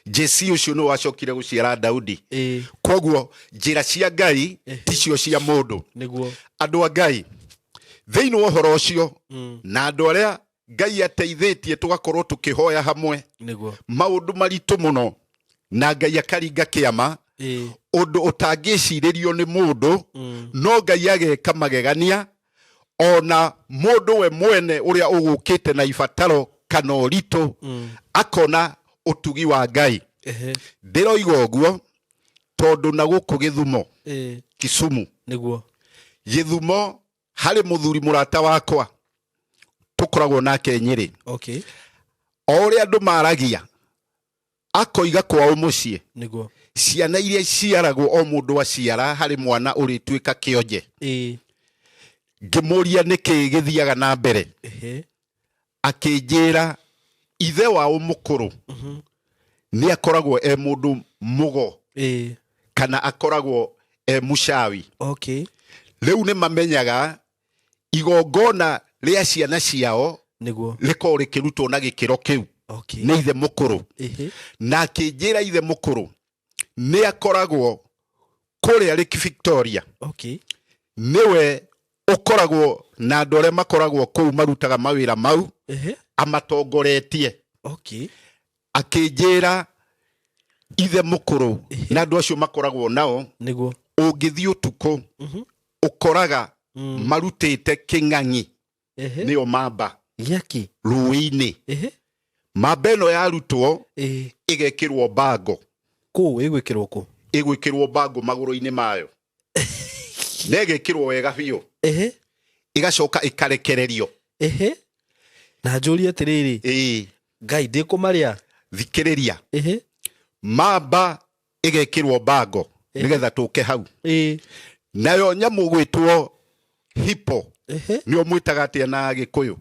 Jesi ũcio nĩwe wacokire gũciara Daudi. Koguo njĩra cia Ngai ticio cia mũndũ. Andũ a Ngai, thĩinĩ wa ũhoro ũcio na andũ arĩa Ngai ateithĩtie tũgakorwo tũkĩhoya hamwe, maũndũ maritũ mũno, na Ngai akaringa kĩama, ũndũ ũtangĩcirĩrio nĩ mũndũ, no Ngai ageka magegania, ona mũndũ we mwene ũrĩa ũgũkĩte na ibataro kana ũritũ akona ũtugi wa Ngai. Ndĩroiga ũguo tondũ na gũkũ Gĩthumo, Kisumu, Gĩthumo harĩ mũthuri mũrata wakwa tũkoragwo nake Nyĩrĩ. O ũrĩa andũ maragia, akoiga kwao mũciĩ, ciana iria ciaragwo, o mũndũ aciara harĩ mwana ũrĩtuĩka kĩonje. Ngĩmũria nĩkĩ gĩthiaga na mbere, akĩnjĩra ithe wao mũkũrũ nĩ akoragwo e mũndũ mũgo, kana akoragwo e mũcawi. Rĩu nĩ mamenyaga igongona rĩa ciana ciao rĩkorwo rĩkĩrutwo na gĩkĩro kĩu nĩ ithe mũkũrũ. Na akĩnjĩra ithe mũkũrũ nĩ akoragwo kũrĩa Lake Victoria, nĩwe ũkoragwo na andũ arĩa makoragwo kũu marutaga mawĩra mau, amatongoretie. Akĩnjĩra ithe mũkũrũ na andũ acio makoragwo nao, ũngĩthiĩ ũtukũ, ũkoraga marutĩte kĩng'ang'i, nĩyo mamba, Gĩaki. Rũĩ-inĩ. Mamba ĩno yarutwo, ĩgekĩrwo bango. Kũ ĩgwĩkĩrwo kũ? Ĩgwĩkĩrwo bango magũrũ-inĩ mayo na ĩgekĩrwo wega biũ, ĩgacoka ĩkarekererio. Na njũrie atĩrĩrĩ, Ngai ndĩkũmarĩa? Thikĩrĩria. Mamba ĩgekĩrwo bango nĩgetha tũke hau. Nayo nyamũ gwĩtwo hippo, nĩo mwĩtaga atĩa na Gĩkũyũ?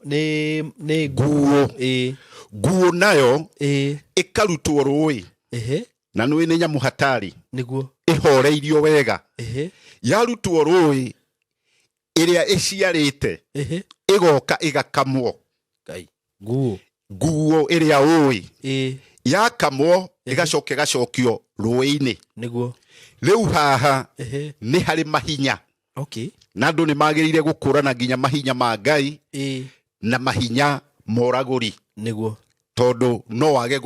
Nĩ Nguo. Nguo nayo ĩkarutwo rũĩ, na nĩ nĩ nyamũ hatari, ĩhoreirio wega. Yarutwo rũĩ, ĩrĩa ĩciarĩte ĩgoka ĩgakamwo. Ngai, nguo. Nguo ĩrĩa ũĩ yakamwo, ĩgacoka ĩgacokio rũĩ-inĩ. Rĩu haha nĩ harĩ mahinya, na andũ nĩ magĩrĩire gũkũrana nginya mahinya ma Ngai na mahinya moragũri, tondũ no wage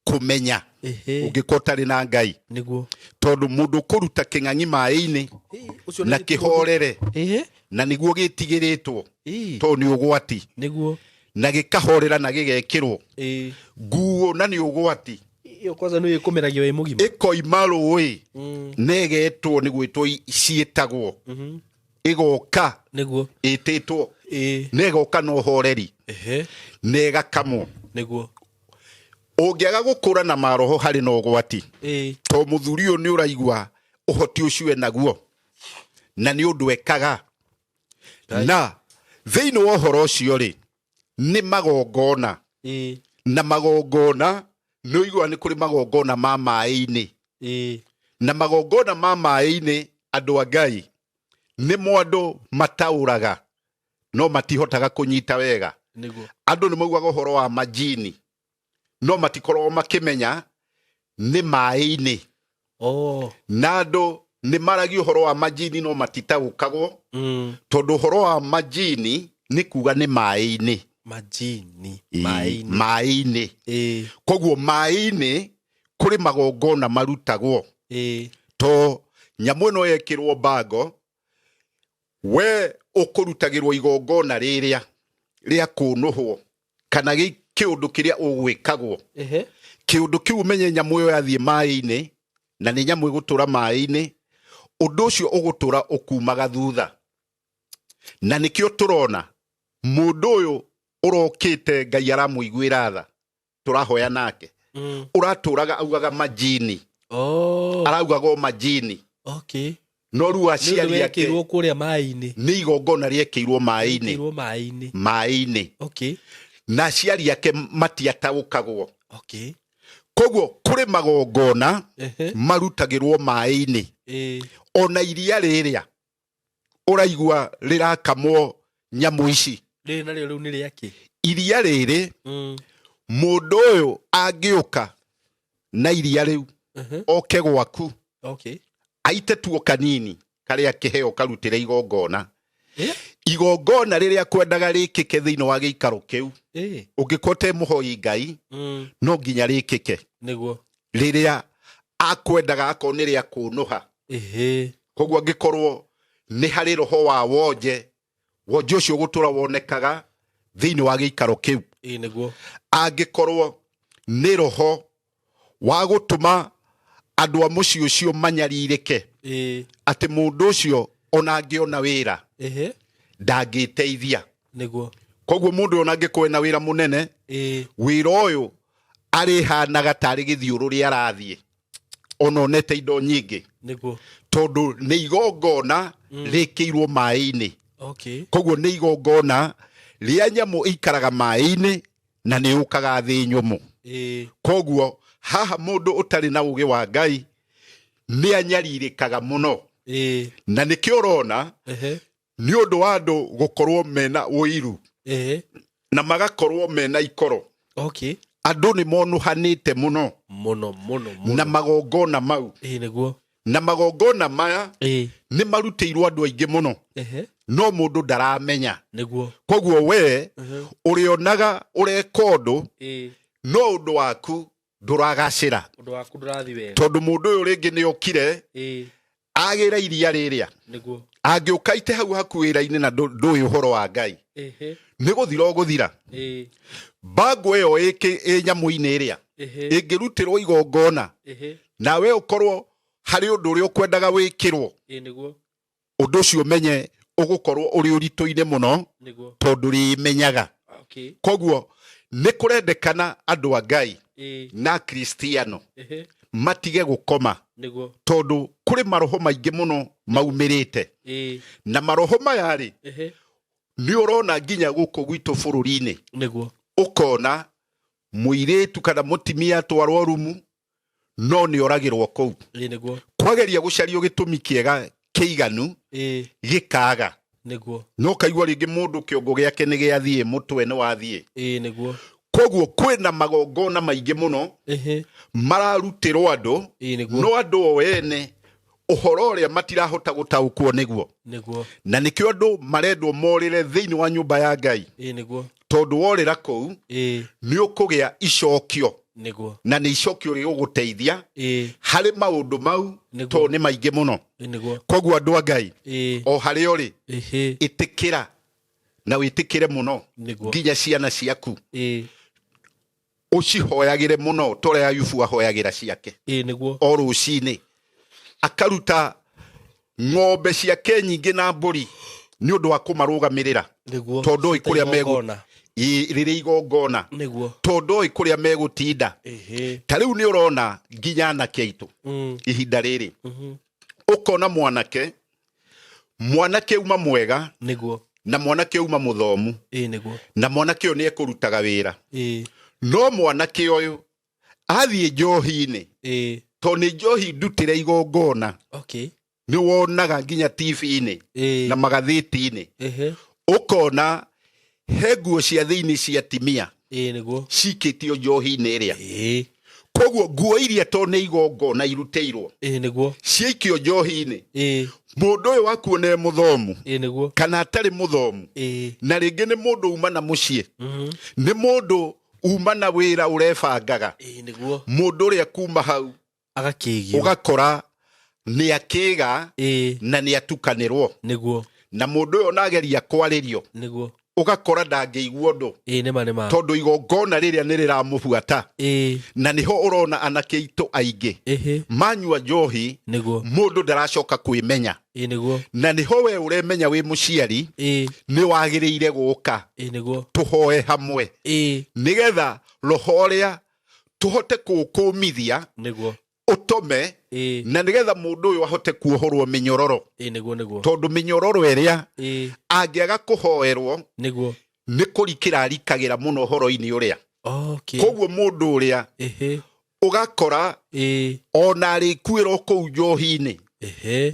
kũmenya ũngĩkorwo ũtarĩ na Ngai, tondũ mũndũ ũkũruta kĩng'ang'i maĩ-inĩ Ũcio na nĩ kĩhorere, na nĩguo gĩtigĩrĩtwo, tondũ nĩ ũgwati, na gĩkahorera na gĩgekĩrwo nguo, na nĩ ũgwati. Ĩyo kwanza nĩ ĩkũmeragio wĩ mũgima. Ĩkoima rũĩ na ĩgetwo, nĩ gwĩtwo ciĩtagwo, ĩgoka ĩtĩtwo, na ĩgoka na ũhoreri, na ĩgakamwo. Ũngĩaga gũkũra na maroho, harĩ na ũgwati, to mũthuri ũyũ nĩ ũraigua ũhoti ũcio enaguo na nĩ ũndũ ekaga. Na thĩinĩ wa ũhoro ũcio rĩ, nĩ magongona, na magongona nĩ ũiguaga nĩ kũrĩ magongona ma maĩ-inĩ, na magongona ma maĩ-inĩ, andũ a Ngai, nĩ mo andũ mataũraga no matihotaga kũnyita wega. Andũ nĩ maugaga ũhoro wa majini no matikoragwo makĩmenya nĩ maĩ-inĩ. Na andũ nĩ maragia ũhoro wa majini no matitaũkagwo, tondũ ũhoro wa majini nĩ kuga nĩ maĩ-inĩ. Majini. Maĩ-inĩ. Maĩ-inĩ. Koguo maĩ-inĩ kũrĩ magongona marutagwo, to nyamũ ĩno yekĩrwo bango, we ũkũrutagĩrwo igongona rĩrĩa rĩa kũnũhwo kana kĩũndũ kĩrĩa ũgwĩkagwo. Kĩũndũ kĩu, ũmenye nyamũ ĩyo yathiĩ maĩ-inĩ, na nĩ nyamũ ĩgũtũra maĩ-inĩ, ũndũ ũcio ũgũtũra ũkumaga thutha. Na nĩkĩo tũrona mũndũ ũyũ ũrokĩte, Ngai aramũiguĩra tha. Tũrahoya nake. Ũratũraga augaga majini. Oh. Araugaga o majini. No rĩu Nĩ ũndũ aciari ake wekĩirwo kũrĩa maĩ-inĩ. Nĩ igongona rĩekĩirwo maĩ-inĩ. Wekĩirwo maĩ-inĩ. Maĩ-inĩ. Na aciari ake matiataũkagwo. Koguo kũrĩ magongona marutagĩrwo maĩ-inĩ. Ona iria rĩrĩa ũraigua rĩrakamwo nyamũ ici. Rĩrĩ narĩo rĩu nĩ rĩakĩ? Iria rĩrĩ, mũndũ ũyũ angĩũka na iria rĩu oke gwaku, aite tuo kanini karĩa kĩheo karutĩre igongona, igongona rĩrĩa kwendaga rĩkĩke thĩinĩ wa gĩikaro kĩu, ũngĩkorwo te mũhoi Ngai, no nginya rĩkĩke. Rĩrĩa akwendaga, akorwo nĩ rĩa kũnũha. Koguo angĩkorwo nĩ harĩ roho wa wonje, wonje ũcio ũgũtũra wonekaga thĩinĩ wa gĩikaro kĩu. Ĩ nĩguo. Angĩkorwo nĩ roho wa gũtũma andũ a mũciĩ ũcio manyarirĩke, atĩ mũndũ ũcio ona angĩona wĩra ndangĩteithia. Koguo mũndũ ũyũ ona angĩkorwo ena wĩra mũnene, wĩra ũyũ arĩhanaga tarĩ gĩthiũrũrĩ arathiĩ ona onete indo nyingĩ, tondũ nĩ igongona rĩkĩirwo maĩ-inĩ. Koguo nĩ igongona rĩa nyamũ ĩikaraga maĩ-inĩ na nĩ yũkaga thĩ nyũmũ. Koguo haha mũndũ ũtarĩ na ũgĩ wa Ngai nĩ anyarirĩkaga mũno. Na nĩkĩo ũrona nĩ ũndũ wa andũ gũkorwo mena ũiru na magakorwo mena ikoro, andũ nĩ monũhanĩte mũno Mũno mũno mũno. Na magongona mau. Ĩ nĩguo. Na magongona maya nĩ marutĩirwo andũ aingĩ mũno, no mũndũ ndaramenya. Koguo we ũrĩonaga ũreka ũndũ, no ũndũ waku ndũragacĩra. Ũndũ waku ndũrathiĩ wega. Tondũ mũndũ ũyũ rĩngĩ nĩ okire agĩra iria rĩrĩa, angĩũka ite hau haku wĩra-inĩ na ndũĩ ũhoro wa Ngai, nĩ gũthira ũgũthira. Bango ĩyo ĩ nyamũ-inĩ ĩrĩa ĩngĩrutĩrwo igongona, nawe ũkorwo harĩ ũndũ ũrĩa ũkwendaga wĩkĩrwo, Ĩ nĩguo. Ũndũ ũcio ũmenye ũgũkorwo ũrĩ ũritũ-inĩ mũno, tondũ rĩmenyaga. Koguo nĩ kũrendekana andũ a Ngai na Kristiano matige gũkoma, tondũ kũrĩ maroho maingĩ mũno maumĩrĩte. Na maroho maya rĩ, nĩ ũrona nginya gũkũ gwitũ bũrũri-inĩ, ũkona mũirĩtu kana mũtimia atwarwo rumu no nĩ oragĩrwo kũu. Ĩ nĩguo. Kwageria gũcario gĩtũmi kĩega kĩiganu, gĩkaga. No kaigua rĩngĩ mũndũ kĩongo gĩake nĩ gĩathiĩ, mũtwe nĩ wathiĩ. Ĩ nĩguo. Koguo kwĩna magongona maingĩ mũno mararutĩrwo andũ, Ĩ nĩguo. No andũ o ene ũhoro ũrĩa matirahota gũtaũkwo nĩguo. Na nĩkĩo andũ marendwo morĩre thĩinĩ wa nyũmba ya Ngai, Ĩ nĩguo. Tondũ worĩra kũu nĩ ũkũgĩa icokio, na nĩ icokio rĩgũgũteithia harĩ maũndũ mau, tondũ nĩ maingĩ mũno. Ĩ nĩguo. Koguo andũ a Ngai, o harĩa ũrĩ, ĩtĩkĩra na wĩtĩkĩre mũno, nginya ciana ciaku ũcihoyagĩre mũno ta ũrĩa Ayubu ahoyagĩra ciake. Ĩ nĩguo. O rũcinĩ akaruta ng'ombe ciake nyingĩ na mbũri nĩ ũndũ wa kũmarũgamĩrĩra, tondũ oĩ kũrĩa megũ Igongona. Rĩrĩ igongona, tondũ oĩ kũrĩa megũtinda. Ta rĩu nĩ ũrona nginya anake aitũ ihinda rĩrĩ, ũkona mwanake, mwanake uma mwega, na mwanake uma mũthomu, Ĩ nĩguo. Na mwanake ũyũ nĩ ekũrutaga wĩra, no mwanake ũyũ athiĩ njohi-inĩ, tondũ nĩ njohi ndutĩre igongona, nĩ wonaga nginya TV-inĩ na magathĩti-inĩ, ũkona he nguo cia thĩinĩ cia timia Ĩ nĩguo. Cikĩtio njohi-inĩ ĩrĩa. Koguo nguo iria to nĩ igongona irutĩirwo, Ĩ nĩguo. Ciaikio njohi-inĩ, mũndũ ũyũ wakuo nĩ mũthomu Ĩ nĩguo. Kana atarĩ mũthomu, na rĩngĩ nĩ mũndũ uma na mũciĩ, nĩ mũndũ uma na wĩra ũrebangaga, Ĩ nĩguo. Mũndũ ũrĩa kuma hau Agakĩgio. Ũgakora nĩ akĩga na nĩ atukanĩrwo. Na mũndũ ũyũ onageria kwarĩrio, Ũgakora ndangĩigua ũndũ. Ĩĩ, nĩma nĩma. Tondũ igongona rĩrĩa nĩ rĩramũbuata. Na nĩho ũrona anake aitũ aingĩ manyua njohi, mũndũ ndaracoka kwĩmenya. Ĩĩ, nĩguo. Na nĩho we ũremenya wĩ mũciari nĩ wagĩrĩire gũka tũhoe hamwe, nĩgetha roho ũrĩa tũhote kũũkũmithia, ũtome, na nĩgetha mũndũ ũyũ ahote kuohorwo mĩnyororo. Ĩĩ, nĩguo nĩguo. Tondũ mĩnyororo ĩrĩa angĩaga kũhoerwo, nĩ kũrikĩra arikagĩra mũno ũhoro-inĩ ũrĩa. Koguo mũndũ ũrĩa ũgakora ona arĩkuĩrwo kũu njohi-inĩ,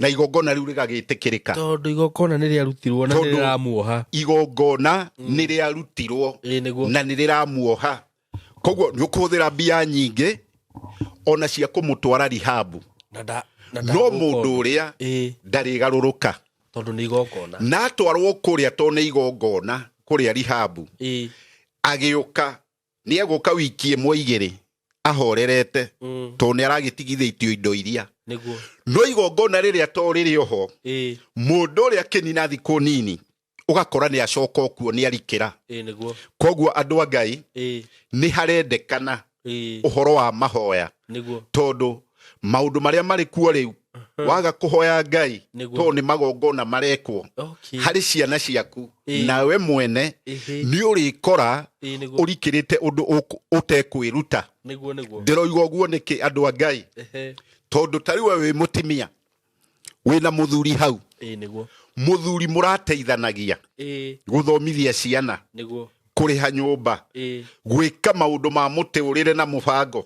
na igongona rĩu rĩgagĩtĩkĩrĩka. Tondũ igongona nĩ rĩarutirwo na nĩ Tondũ rĩramuoha. Igongona nĩ rĩarutirwo Ĩĩ, nĩguo. na nĩ rĩramuoha, koguo nĩ ũkũhũthĩra mbia nyingĩ ona cia kũmũtwara rihabu, Na no ndagũka mũndũ ũndũ. Ũrĩa ndarĩgarũrũka. Tondũ nĩ igongona. Na atwarwo kũrĩa, to nĩ igongona kũrĩa rihabu, agĩũka nĩ egũka wiki ĩmwe igĩrĩ ahorerete, tondũ nĩ aragĩtigithĩtio indo iria. No igongona rĩrĩa to rĩrĩ oho, mũndũ ũrĩa akĩnina thikũ nini ũgakora nĩ acoka okuo, nĩ arikĩra. Ĩĩ, nĩguo. Koguo andũ a Ngai, nĩ harendekana ũhoro wa mahoya, tondũ maũndũ marĩa marĩ kuo rĩu, waga kũhoya Ngai, tondũ nĩ magongona marekwo harĩ ciana ciaku, nawe mwene nĩ ũrĩkora Ĩĩ, nĩguo. ũrikĩrĩte ũndũ ũtekwĩruta. Nĩguo nĩguo. Ndĩroiga ũguo nĩkĩ, andũ a Ngai? Tondũ ta rĩu we wĩ mũtimia wĩna mũthuri hau, Ĩĩ, nĩguo. Mũthuri mũrateithanagia gũthomithia ciana, kũrĩha nyũmba, gwĩka maũndũ ma mũtũrĩre na mũbango,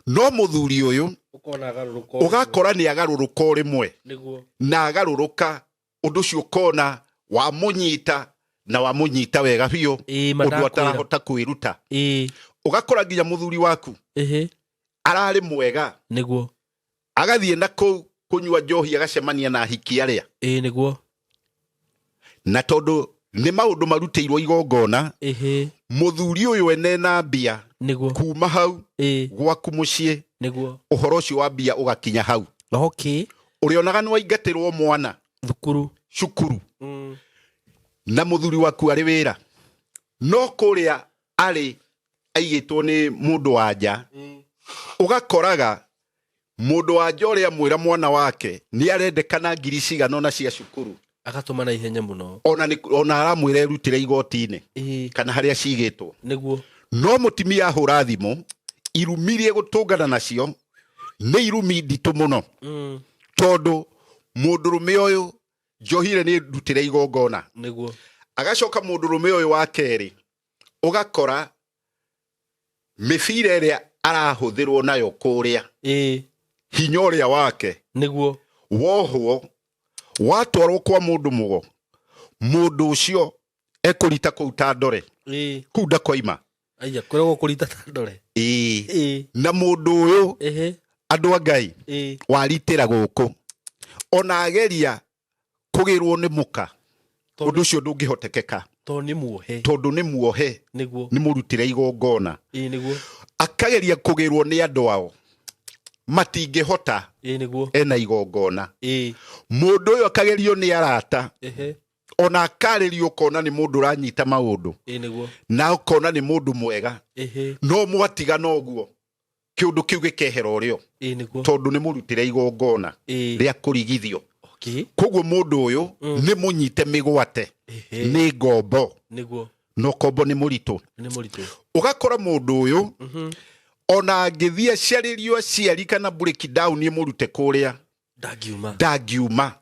no mũthuri ũyũ Ũkona agarũrũka. Ũgakora nĩ agarũrũka o rĩmwe, na agarũrũka ũndũ ũcio ũkona wamũnyita na wamũnyita wega biũ, Ma ũndũ ndakwĩra. atarahota kwĩruta. Ũgakora nginya mũthuri waku ararĩ mwega, agathiĩ na kũu kũnyua njohi, agacemania na ahiki arĩa, Ĩĩ, nĩguo. Na tondũ nĩ maũndũ marutĩirwo igongona, mũthuri ũyũ enena mbia kuma hau gwaku mũciĩ, ũhoro ũcio wa mbia ũgakinya hau. Ũrĩonaga nĩ waingatĩrwo mwana Thukuru. Cukuru, na mũthuri waku arĩ wĩra, no kũrĩa arĩ aigĩtwo nĩ mũndũ wa nja. Ũgakoraga mũndũ wa nja ũrĩa mwĩra mwana wake nĩ arendekana ngiri cigana ona cia cukuru, Agatũma na ihenya mũno. Ona ona aramwĩra erutĩre igoti-inĩ kana harĩa cigĩtwo. No mũtimia ahũra thimũ, irumi iria gũtũngana nacio nĩ irumi nditũ mũno, tondũ mũndũrũme ũyũ njohire nĩ ndutĩre igongona. Agacoka mũndũrũme ũyũ wa kerĩ, ũgakora mĩbira ĩrĩa arahũthĩrwo nayo kũrĩa, hinya ũrĩa wake wohwo watwarwo kwa mũndũ mũgo, mũndũ ũcio ekũrita kũu ta ndore, kũu ndakoima. Aya kwĩragwo kũrita ta ndore. Ĩĩ. Na mũndũ ũyũ, andũ a Ngai, waritĩra gũkũ, ona ageria kũgĩrwo nĩ mũka, ũndũ ũcio ndũngĩhotekeka. Tondũ nĩ muohe. Tondũ nĩ muohe. Nĩ mũrutĩre igongona. Ĩĩ, nĩguo. Akageria kũgĩrwo nĩ andũ ao, matingĩhota. Ĩĩ, nĩguo. Ena igongona. Mũndũ ũyũ akagerio nĩ arata, ona akarĩrio, ũkona nĩ mũndũ ũranyita maũndũ, Ĩĩ, nĩguo. Na ũkona nĩ mũndũ mwega, no mwatigana ũguo kĩũndũ kĩu gĩkehera ũrĩo, Ĩĩ, nĩguo. Tondũ nĩ mũrutĩre igongona rĩa kũrigithio. Koguo mũndũ ũyũ nĩ mũnyite mĩgwate nĩ ngombo, no kombo nĩ mũritũ. Nĩ mũritũ. Ũgakora mũndũ ũyũ ona angĩthiĩ aciarĩrio aciari kana breakdown ĩmũrute kũrĩa, Ndangiuma. Ndangiuma.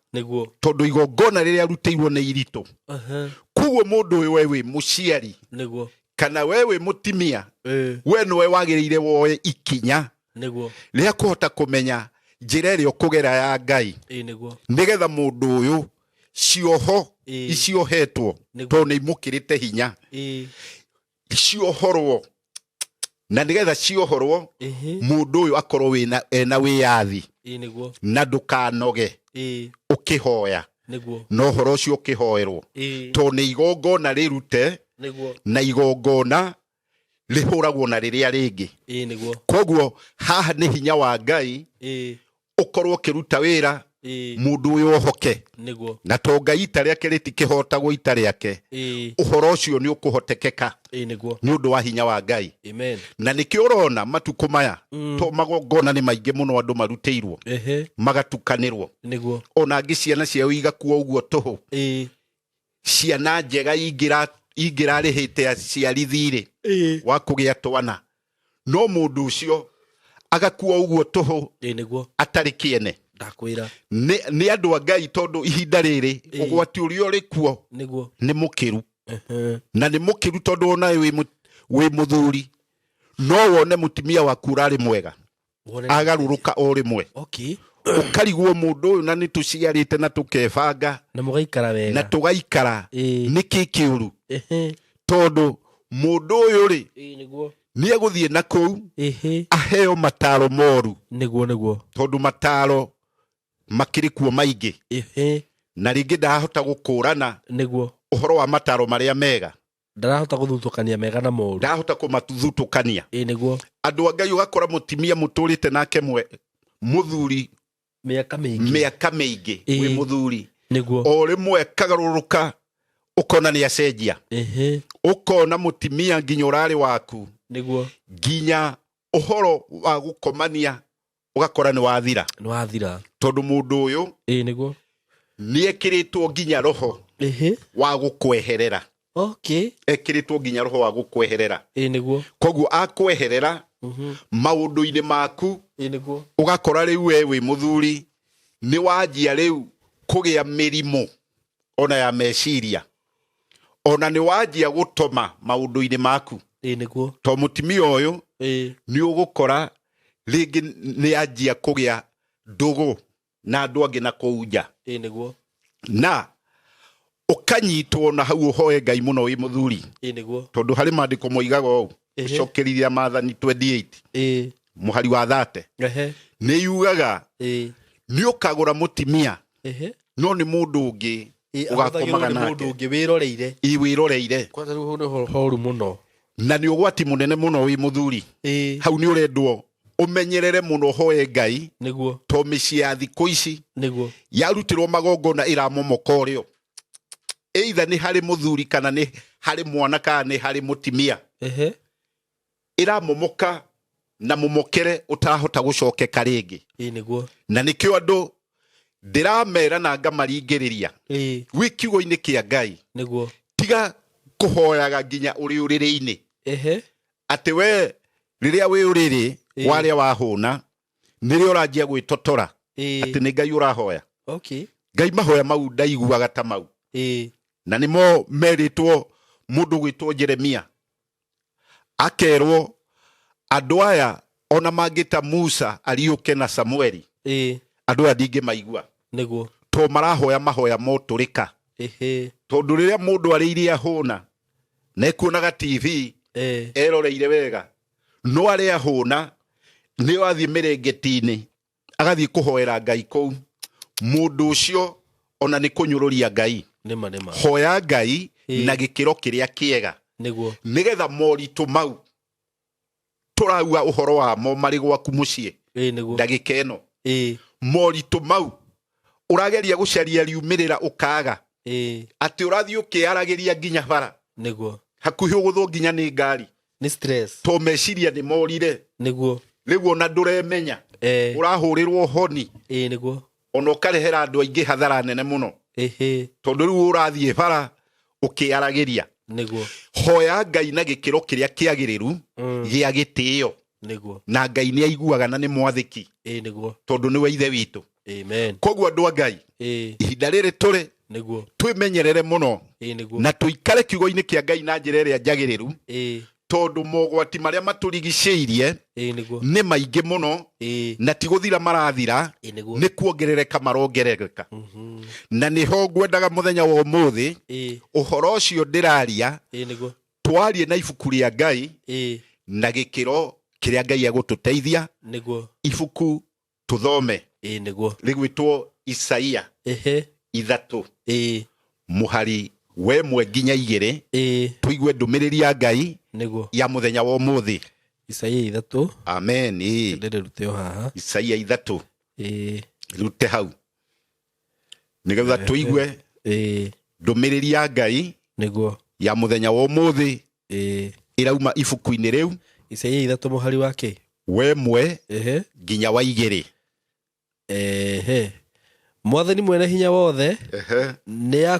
Tondũ igongona rĩrĩa arutĩirwo nĩ iritũ. Koguo mũndũ ũyũ, we wĩ mũciari kana we wĩ mũtimia, we nĩwe wagĩrĩire woe ikinya rĩa kũhota kũmenya njĩra ĩrĩa ũkũgera ya Ngai, Ĩĩ, nĩguo. Nĩgetha mũndũ ũyũ cioho iciohetwo, tondũ nĩ imũkĩrĩte hinya, ciohorwo, na nĩgetha ciohorwo, mũndũ ũyũ akorwo ena wĩyathi, Ĩĩ, nĩguo. Na ndũkanoge ũkĩhoya, na ũhoro ũcio ũkĩhoerwo, tondũ nĩ igongona rĩrute, na igongona rĩhũragwo na rĩrĩa rĩngĩ. Ĩĩ, nĩguo. Koguo haha nĩ hinya wa Ngai ũkorwo ũkĩruta wĩra. Mũndũ ũyũ ohoke. Nĩguo. Na to Ngai ita rĩake rĩtikĩhotagwo ita rĩake. Ũhoro ũcio nĩ ũkũhotekeka. Nĩguo. Nĩ ũndũ wa hinya wa Ngai. Amen. Na nĩkĩo ũrona matukũ maya to magongona nĩ maingĩ mũno andũ marutĩirwo, magatukanĩrwo. Nĩguo. Ona angĩ ciana ciao igakua ũguo tũhũ. Ciana njega ingĩrarĩhĩte aciari thirĩ wa kũgĩa twana, no mũndũ ũcio agakua ũguo tũhũ. Nĩguo. Atarĩ kĩene. Ndakwĩra. Nĩ andũ a Ngai, tondũ ihinda rĩrĩ ũgwati ũrĩa ũrĩ kuo Nĩguo. nĩ mũkĩru. Na nĩ mũkĩru tondũ ona wĩ mũthuri no wone mũtumia waku ũrarĩ mwega agarũrũka o rĩmwe. Ũkarigwo mũndũ ũyũ na nĩ tũciarĩte na tũkebanga na mũgaikara wega na tũgaikara, nĩkĩ kĩũru? Tondũ mũndũ ũyũ rĩ, Nĩguo. nĩ egũthiĩ na kũu aheo mataro moru. Nĩguo, nĩguo. Tondũ mataro makĩrĩ kuo maingĩ, na rĩngĩ ndahota gũkũrana Nĩguo. ũhoro wa mataro marĩa mega. Ndarahota gũthutũkania mega na moru. Ndahota kũmathutũkania. Nĩguo. Andũ a Ngai, ũgakora mũtimia mũtũrĩte nake mwe mũthuri mĩaka mĩingĩ, mĩaka mĩingĩ, wĩ mũthuri, Nĩguo. o rĩmwe kagarũrũka ũkona nĩ acenjia, ũkona mũtimia nginya ũrarĩ waku, Nĩguo. nginya ũhoro wa gũkomania ũgakora nĩ wathira. Nĩ wathira. Tondũ mũndũ ũyũ Nĩguo. nĩ ekĩrĩtwo nginya roho wa gũkweherera. Ekĩrĩtwo nginya roho wa gũkweherera. Nĩguo. Koguo akweherera maũndũ-inĩ maku, Nĩguo. ũgakora rĩu we wĩ mũthuri nĩ wanjia rĩu kũgĩa mĩrimũ ona ya meciria, ona nĩ wanjia gũtoma maũndũ-inĩ maku. Nĩguo. To mũtimia ũyũ nĩ ũgũkora rĩngĩ nĩ anjia kũgĩa ndũgũ na andũ angĩ na kũu nja. Nĩguo. Na ũkanyitwo na hau ũhoe Ngai mũno wĩ mũthuri. Nĩguo. Tondũ harĩ maandĩko moigaga ũũ, ũcokerithia Maathani 28 mũhari wa 30, nĩ yugaga nĩ ũkagũra mũtimia no nĩ mũndũ ũngĩ ũgakomaga nĩ mũndũ nake. Ũngĩ wĩroreire. Ĩ, wĩroreire. Kwanza rĩu hau nĩ horu mũno. Na nĩ ũgwati mũnene mũno wĩ mũthuri. Hau nĩ ũrendwo ũmenyerere mũno, ũhoe Ngai. Nĩguo. To mĩciĩ ya thikũ ici Nĩguo. yarutirwo magongona ĩramomoka ũrĩo, either nĩ harĩ mũthuri kana nĩ harĩ mwana kana nĩ harĩ mũtimia, ĩramomoka na mũmokere ũtarahota gũcokeka rĩngĩ. Nĩguo. Na nĩkĩo andũ ndĩramera na ngamaringĩrĩria wĩ kiugo-inĩ kĩa Ngai, Nĩguo. tiga kũhoyaga nginya ũrĩ ũrĩrĩ-inĩ, atĩ we rĩrĩa wĩ ũrĩrĩ warĩa wahũna nĩrĩo ũranjia gwĩtotora atĩ nĩ Ngai ũrahoya. Ngai mahoya mau ndaiguaga ta mau. Na nĩmo merĩtwo mũndũ gwĩtwo Jeremia, akerwo andũ aya ona mangĩta Musa ariũke na Samueli, andũ aya ndingĩmaigua. Nĩguo. To marahoya mahoya motũrĩka. Tondũ rĩrĩa mũndũ arĩirie ahũna na ekuonaga TV eroreire wega, no arĩa ahũna nĩo athiĩ mĩrĩngĩti-inĩ agathiĩ kũhoera Ngai kũu, mũndũ ũcio ona nĩ kũnyũrũria Ngai. Nĩma, nĩma. Hoya Ngai na gĩkĩro kĩrĩa kĩega, Nĩguo. nĩgetha moritũ mau tũrauga ũhoro wamo marĩ gwaku mũciĩ Nĩguo. ndagĩka ĩno, moritũ mau ũrageria gũcaria riumĩrĩra ũkaga, atĩ ũrathiĩ ũkĩaragĩria nginya bara, Nĩguo. hakuhĩ ũgũthwo nginya nĩ ngari. Nĩ stress. To meciria nĩ morire. Nĩguo. Rĩu ona ndũremenya, ũrahũrĩrwo honi, Nĩguo. ona ũkarehera andũ aingĩ hathara nene mũno, tondũ rĩu ũrathiĩ bara ũkĩaragĩria. Nĩguo. Hoya Ngai na gĩkĩro kĩrĩa kĩagĩrĩru gĩa gĩtĩo. Nĩguo. Na Ngai nĩ aiguaga na nĩ mwathĩki, Nĩguo. tondũ nĩwe ithe witũ. Amen. Koguo andũ a Ngai, ihinda rĩrĩ tũrĩ, Nĩguo. twĩmenyerere mũno Nĩguo. na tũikare kiugo-inĩ kĩa Ngai na njĩra ĩrĩa njagĩrĩru, tondũ mogwati marĩa matũrigicĩirie Nĩguo. nĩ maingĩ mũno, na ti gũthira marathira, Nĩguo. nĩ kuongerereka marongerereka. Na nĩho ngwendaga mũthenya wa ũmũthĩ ũhoro ũcio ndĩraria, Nĩguo. twarie na ibuku rĩa Ngai na gĩkĩro kĩrĩa Ngai egũtũteithia. Nĩguo. Ibuku tũthome Nĩguo. Rĩgwĩtwo Isaia 3 mũhari wa 1 nginya 2, tũigue ndũmĩrĩri ya Ngai Nĩguo. ya mũthenya wa ũmũthĩ. Isaia 3. Amen. Ndĩrĩrute o haha. Isaia 3. Rute hau. Nĩgetha tũigue ndũmĩrĩri ya Ngai Nĩguo. ya mũthenya wa ũmũthĩ ĩrauma ibuku-inĩ rĩu Isaia 3 mũhari wa kĩ? Wemwe nginya wa 2. Mwathani mwene hinya wothe nĩ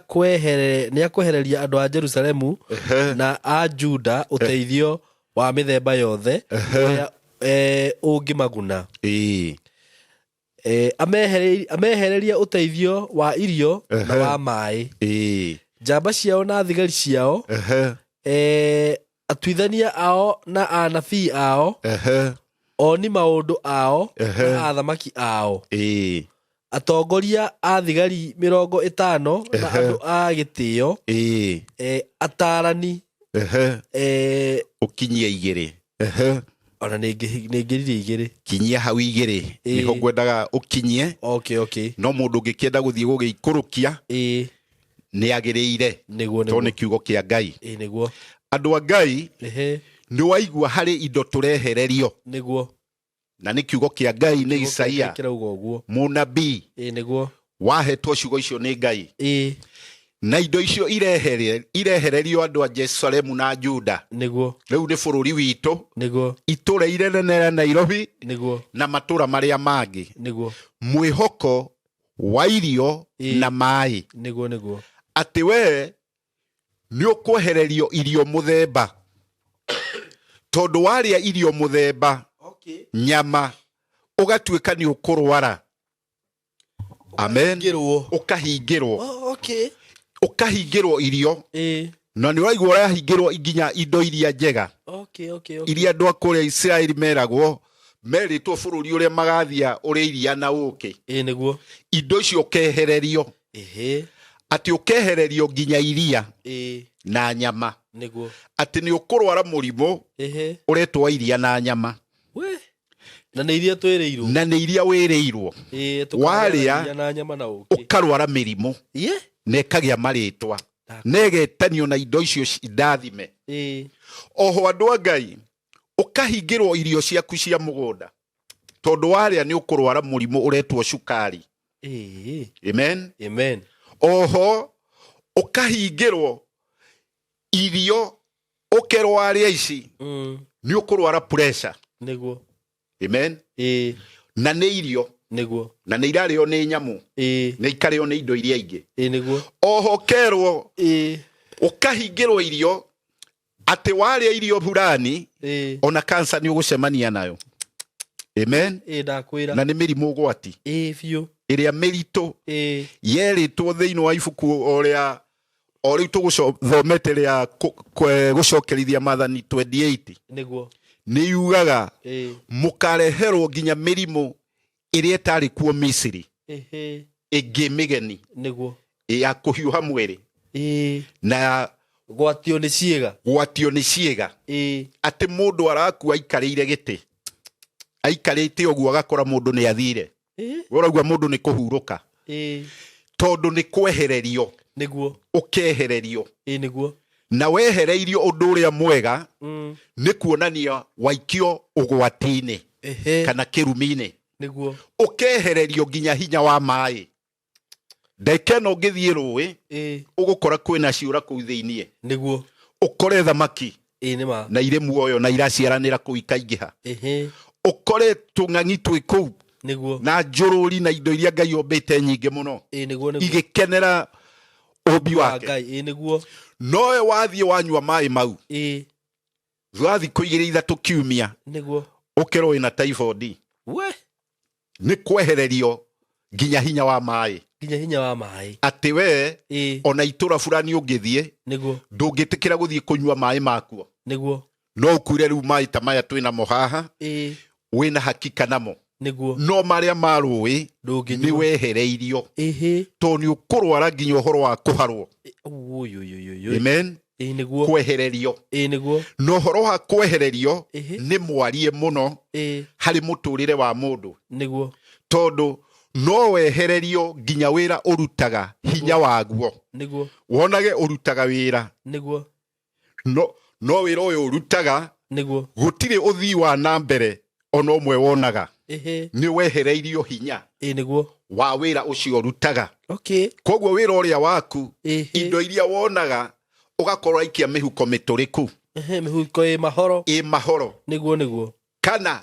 akwehereria andũ a Jerusalemu na a Juda ũteithio wa mĩthemba yothe ũrĩa ũngĩmaguna. Amehererie ũteithio wa irio na wa maĩ. Njamba ciao na thigari ciao, atuithania ao na anabii ao, oni maũndũ ao na athamaki ao, atongoria a thigari 50 na andũ a gĩtĩo, atarani, Ũkinyie 2. Ona nĩ ngĩririe 2. Kinyia hau 2. Nĩho ngwendaga ũkinyie. Okay, okay. No mũndũ ũngĩkĩenda gũthiĩ gũgĩikũrũkia nĩ agĩrĩire. Nĩguo, Tondũ nĩ kiugo kĩa Ngai. Nĩguo. Andũ a Ngai, nĩ waigua harĩ indo tũrehererio. Nĩguo. Na nĩ kiugo kĩa Ngai, nĩ Isaia kĩrauga ũguo. Mũnabii. Nĩguo. Wahetwo ciugo icio nĩ Ngai. Na indo icio irehererio andũ a Jerusalemu na Juda. Nĩguo. Rĩu nĩ bũrũri witũ. Nĩguo. Itũra inene rĩa Nairobi. Nĩguo. Na matũra marĩa mangĩ. Nĩguo. Mwĩhoko wa irio na maĩ. Nĩguo, nĩguo. Atĩ we nĩ ũkwehererio irio mũthemba. Tondũ warĩa irio mũthemba, nyama, ũgatuĩka nĩ ũkũrwara. Amen. Ũkahingĩrwo. Ũkahingĩrwo. Oh, okay. Ũkahingĩrwo irio. Na nĩ ũraigua ũrahingĩrwo nginya indo iria njega. Okay, okay, okay. Iria andũ a kũrĩa Isiraeli meragwo, merĩtwo bũrũri ũrĩa magathia ũrĩ iria na ũũkĩ. Nĩguo. Indo icio ũkehererio. Atĩ ũkehererio nginya iria na nyama. Nĩguo. Atĩ nĩ ũkũrwara mũrimũ ũretwo iria na nyama. We. Na nĩ iria twĩrĩirwo. Na nĩ iria wĩrĩirwo. Tũkarĩa Warĩa iria na nyama na ũũkĩ. Ũkarwara mĩrimũ. Na ĩkagĩa marĩtwa. Na ĩgetanio na indo icio ndathime. Oho andũ a Ngai, ũkahingĩrwo irio ciaku cia mũgũnda. Tondũ warĩa nĩ ũkũrwara mũrimũ ũretwo cukari. Amen. Amen. Oho ũkahingĩrwo irio ũkerwo warĩa ici, nĩ ũkũrwara pressure. Nĩguo. Amen. Na nĩ irio. Nĩguo. Na nĩ irarĩo nĩ nyamũ. Nĩ ikarĩo nĩ indo iria ingĩ. Nĩguo. Oho ũkerwo ũkahingĩrwo irio atĩ warĩa irio burani, ona cancer nĩ ũgũcemania nayo. Amen. Ndakwĩra. Na nĩ mĩrimũ ũgwati. Biũ. Ĩrĩa mĩritũ. Yerĩtwo thĩinĩ wa ibuku o rĩa o rĩu tũgũthomete rĩa gũcokerithia maathani 28. Nĩguo. Nĩ yugaga mũkareherwo nginya mĩrimũ ĩrĩa ĩtarĩ kuo Misiri. Ĩngĩ mĩgeni. Nĩguo. Ya kũhiũha mwĩrĩ. Na ya Gwatio nĩ ciĩga. Gwatio nĩ ciĩga. Atĩ mũndũ arakua aikarĩire gĩtĩ. Aikarĩte ũguo agakora mũndũ nĩ athire. We ũraigua mũndũ nĩ kũhurũka. Tondũ nĩ kwehererio. Nĩguo. Ũkehererio. Nĩguo. Na wehereirio ũndũ ũrĩa mwega, nĩ kuonania waikio ũgwati-inĩ. Kana kĩrumi-inĩ. Nĩguo. Ũkehererio nginya hinya wa maĩ. Ndagĩka ĩno ũngĩthiĩ rũĩ, ũgũkora kwĩna ciũra kũu thĩiniĩ. Nĩguo. Ũkore thamaki. Nĩ ma. Na irĩ muoyo na iraciaranĩra kũu ikaingĩha. Ũkore tũng'ang'i twĩ kũu. Nĩguo. Na njũrũri na indo iria Ngai ombĩte nyingĩ mũno. Nĩguo, nĩguo. Igĩkenera ũmbi Wa wake. Ngai. Nĩguo. Nowe wathiĩ wanyua maĩ mau. Thutha wa thikũ igĩrĩ ithatũ kiumia. Nĩguo. Ũkerwo wĩna typhoid. We. Nĩ kwehererio nginya hinya wa maĩ. Nginya hinya wa maĩ. Atĩ we, ona itũra fulani ũngĩthiĩ, Nĩguo. ndũngĩtĩkĩra gũthiĩ kũnyua maĩ makuo. Nĩguo. No ũkuire rĩu maĩ ta maya twĩna mo haha, wĩna hakika namo. Nĩguo. No marĩa ma rũĩ, Ndũngĩnyua. nĩ wehereirio. Tondũ nĩ ũkũrwara nginya ũhoro wa kũharwo. Ui. Amen. Nĩguo. Kwehererio. Nĩguo. Na ũhoro wa kwehererio nĩ mwarie mũno harĩ mũtũrĩre wa mũndũ. Nĩguo. Tondũ no wehererio nginya wĩra ũrutaga hinya waguo. Nĩguo. Wonage ũrutaga wĩra. Nĩguo. No wĩra ũyũ ũrutaga Nĩguo. gũtirĩ ũthii wa na mbere ona ũmwe wonaga. Nĩ wehereirio hinya Ĩĩ nĩguo. wa wĩra ũcio ũrutaga. Okay. Koguo wĩra ũrĩa waku, Ĩhĩ. indo iria wonaga ũgakorwo aikia mĩhuko mĩtũrĩku. Ehe, mĩhuko ĩ mahoro. Ĩ mahoro. Nĩguo nĩguo. Kana